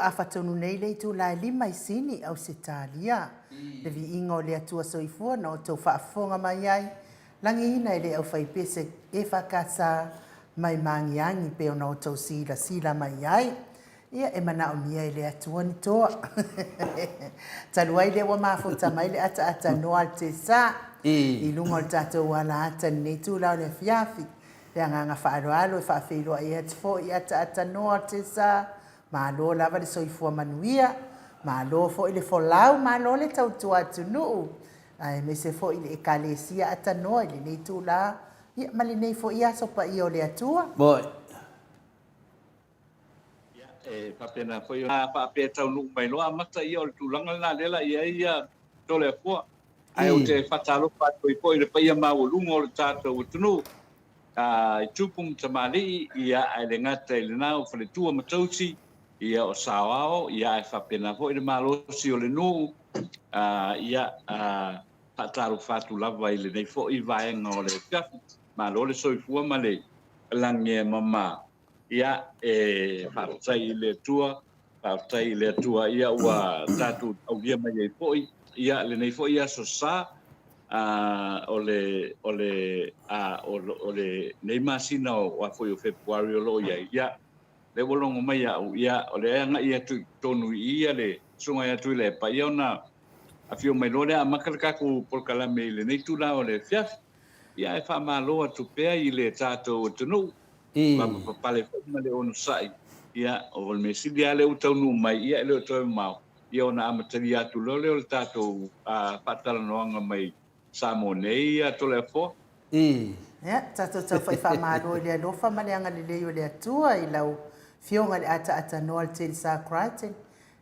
ua afa tonu nei le itula e lima i Sini, Ausetalia. Le viiga o le Atua Soifua na outou faafofoga mai ai, lagiina e le aufaipese EFKS mai Magiagi pei ona outou silasila mai ai. Ia, e manaomia e le Atua ni toa. Talu ai lea ua mafuta mai le ataata noa a le Tesa i luga o le tatou ala ata i lenei itula o le afiafi. Le agaga faaaloalo e faafeiloai atu foi i ataata noa o le Tesa, malo lava le soifua manuia, malo foi le folau, malo le tautua atunuu, aemaise foi le Ekalesia atanoa i lenei itula, ia ma lenei foi aso paia o le Atua. Moi. Ia, e faapena foi ona faapea e taunuu mai loa amata ia o le tulaga lena lea la i ai ia Toleafoa. Ae ou te faatalofa atu ai foi i le paia maualuga o le tatou atunuu, i tupu ma tamalii, ia, ae le gata i lena o faletua ma tausi, ia, o saoao, ia, ae faapena foi le malosi o le nuu, ia, faatalofa atu lava i lenei foi vaega o le afiafi. Malo le soifua ma le lagi e mama. Ia, e faafetai i le Atua, faafetai i le Atua, ia ua tatou aulia mai ai foi, ia lenei foi aso sa, a, o le, o le, a, o, o lenei masina o, a foi o Fepuari o lo o i ai, ia, lea ua logo mai au, ia, o lea e agai atu i totonu i i ia le Susuga ia Tuilaepa, ia ona afio mai loa lea amata le tatou polokalame i lenei itula o le afiafi. Ia ae faamalo atu pea i le tatou atunuu, lavapapale foi ma le onosai, ia o le mea sili lava lea ua taunuu mai, ia e le o toe mamao, ia ona amatalia atu loa lea o le tatou faatalanoaga mai Samoa nei, ia Toleafoa. Ia, tatou taufai faamalo i le alofa ma le agalelei o le Atua i lau Afioga i le Ataatanoa le Tensar Crichton.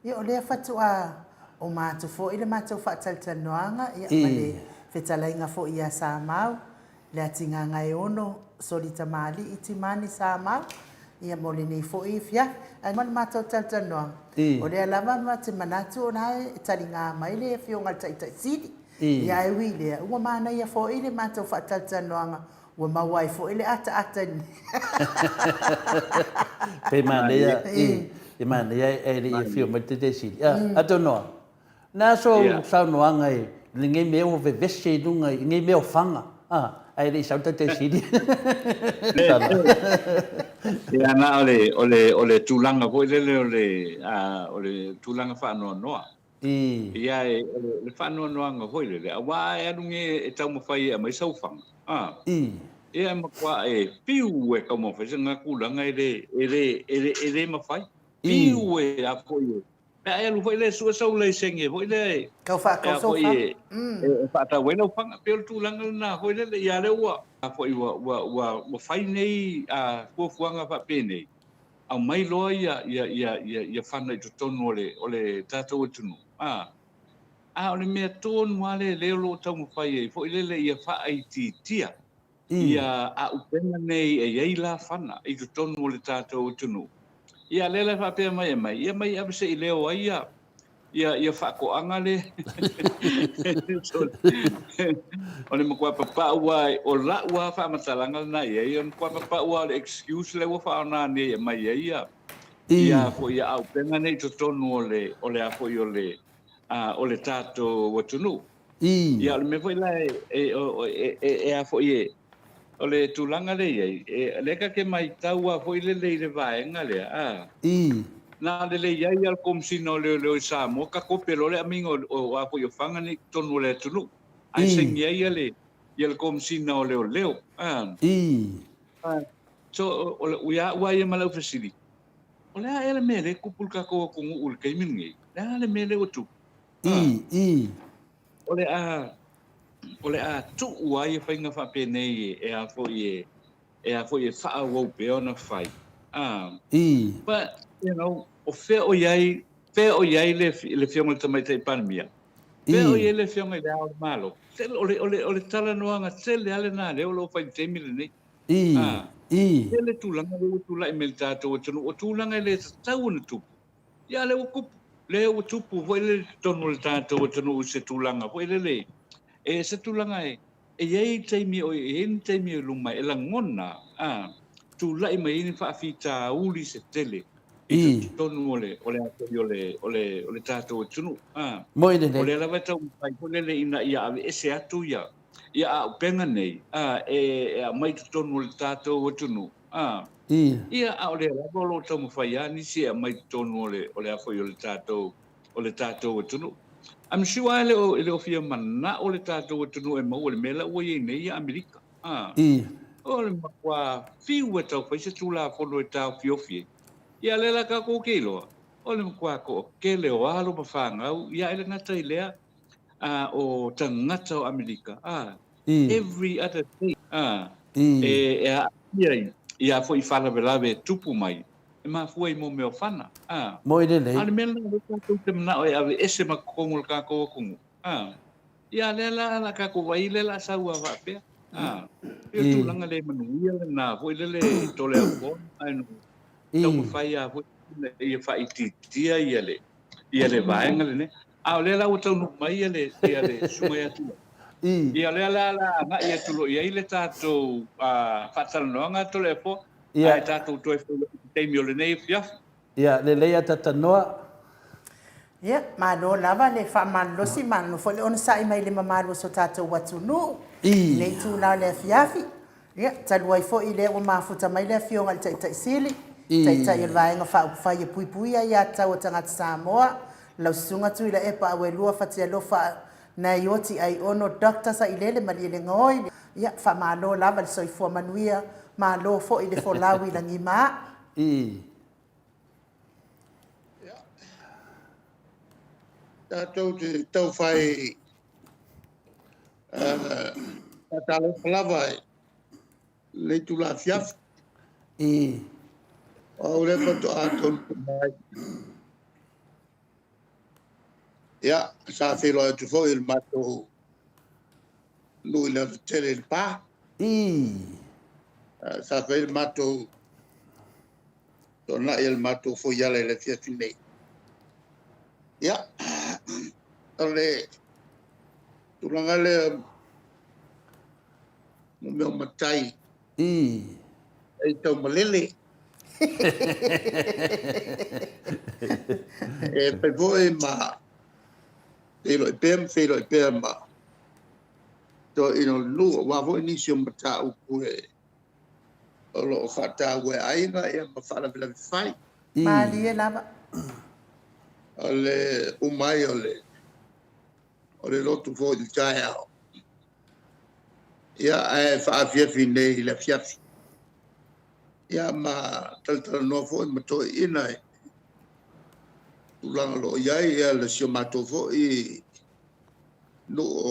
Ia, o lea faatoa oma atu foi le matou faatalatalanoaga, ia, ma le fetalaiga foi ia Samau, le Atigagaeono, Soli Tamalii, Timani Samau, ia, mo lenei foi afiafi. Ae ma le matou talatalanoaga, o lea lava ma te manatu o la e taliga mai le Afioga i le Taitai Sili. Ia, ae ui i lea, ua manaia foi le matou faatalatalanoaga Ua maua ai foi le ataata i Pei manaia, i, e manaia e le i afio mai le Taitai Sili. Atonu, na sou saunoaga i lenei mea ua vevese i luga i nei mea o fana, ae le i sau le Taitai Sili. Ia, na o le, o le, o le tulaga foi lele o le, o le tulaga faanoanoa. Ia, e, o le, le faanoanoaga foi lele, aua a e alu nei e taumafai e aumai sau fana, a, ia e matua e fiu e taumafai se na tulaga e le, e le, e le, e le mafai. Fiu e a foi e, pe a e alu foi lea e sue sau laisene foi lea e, Tau e faatau a sou foi fana. e, e, e faatau ai lau fana. Pei o le tulaga lena foi lele, ia lea ua, a foi ua, ua, ua, ua fai nei a, fuafuaga faapenei, aumai loa ia, ia, ia, ia, ia fana i totonu o le, o le tatou atunuu, a, a o le mea tonu lava lea, lea o lo o taumafai ai foi lele ia faaitiitia ia aupega nei e i ai la fana i totonu o le tatou atunuu. Ia, lea la e faapea mai e mai, ia mai ave se i leo ai ia, ia, ia faatoaga le o le matua papau lava, o lau lava faamatalaga lena i ai, o le matua papau lava o le excuse lea ua faaaoga nei e aumai ai ia, ia foi ia auupega nei i totonu o le, o le a foi o le, o le tatou atunuu. Ia, o le mea foi la e, e, e, e, e a foi e, o le tulaga lea i ai, e, lea ta te maitau lava foi lele i le vaega lea, a, na o le le i ai lava o le Komesina o Leoleo i Samoa, ka kope loa le aumaiga o, o a foi o fana nei i totonu o le atunuu, ae saini ai ia le, ia le Komesina o Leoleo, a. So, o, o, ia au lava ia ma lau fesili, o le a ea le mea lea e tupu i le tatou atunuu i le taimi lenei? O le a le mea lea ua tupu? O le a, o le a tuu ai ia faiga faapenei e a foi e, e a foi e faaauau pea ona fai. A. But, you know, o fea o i ai, fea o i ai le, le Afioga i le Tamaitai Palemia? Fea o i ai le Afioga i Le Ao o le Malo? O le, o le, o le talanoaga tele lava lena lea o lo o fai i le taimi lenei. A. Tele tulaga lea ua tulai mai i le tatou atunuu, o tulaga e le tatau ona tupu. Ia lea ua tupu, lea ua tupu foi lele i totonu o le tatou atunuu i se tulaga foi lele, e se tulaga e, e i ai taimi o, e i ai ni taimi o luma e lagona, a, tulai mai ai ni faafitauli se tele. i totonu o le o le a foi o le o le o le tatou atunuu. A Moi lelei. O lea lava e taumafai foi lele ina ia aveese atu ia ia auupega nei a e e aumai i totonu o le tatou atunuu. A Ia a o lea lava o lo o taumafai lava nisi e aumai i totonu o le o le a foi o le tatou o le tatou atunuu. I'm sure e le o e le o fia manao le tatou atunuu e maua i le mea la ua i ai nei ia Amerika. A, o le matua fiu e tau fai se Tulafono e taofiofi ai. Ia lea la tatou te iloa, o le matua toatele o alo ma fanau, ia e le gata i lea, a, o tagata o Amerika, a, every other day, a, e, e aafia i, i a foi faalavelave e tupu mai, e mafua i mo mea o fana, a. Moi lelei. A o le mea lena lea tatou te manao e aveese ma totonu o le tatou atunuu, a. Ia lea la la tatou vaai lea la sau a faapea. A. E pei o tulaga le manuia lena foi lele i Toleafoa ae no taumafai a foi ina ia faaitiitia ia le ia le vaega lenei. A o lea la ua taunuu mai ia le ia le susuga ia Tuilaepa. Ia o lea la la agai atu loa i ai le tatou faatalanoaga Toleafoa ae tatou toe feiloai i se taimi o lenei afiafi. Ia, lelei a tatanoa. Ia, malo lava le faamalolosi, malo foi le onosai mai i le mamalu o so tatou atunuu i lenei itula o le afiafi. Ia, talu ai foi lea ua mafuta mai le Afioga i le Taitai Sili, Taitai o le Vaega Faaupufai e Puipuia Aiatatau a Tagata Samoa, lau Susuga Tuilaepa Auelua Fatialofa Naioti Aiono Doctor Sailele Malielegaoi. Ia, faamalo lava le soifua manuia, malo foi le folau i lagima. Ia, tatou te taufai faatalofa lava i lenei itula afiafi. O au lea faatoa taunuu mai. Ia, sa feiloai atu foi i le matou nuu i Lealatele i Lepa. Sa fai le matou toanai a le matou foiala i le afiafi nei. Ia, o le tulaga lea mo mea o matai e taumalele. E fai foi ma feiloai pea ma feiloai pea ma toeaiina o le nuu, aua foi nisi o mataupu e o lo o faataua e aiga ia ma faalavelave fai. Malie lava. O le uma ai o le o le lotu foi i le taeao. Ia, ae faafiafi nei i le afiafi. Ia, ma talatalanoa foi ma toeaiina i tulaga o lo o i ai ia le si o matou foi nuu o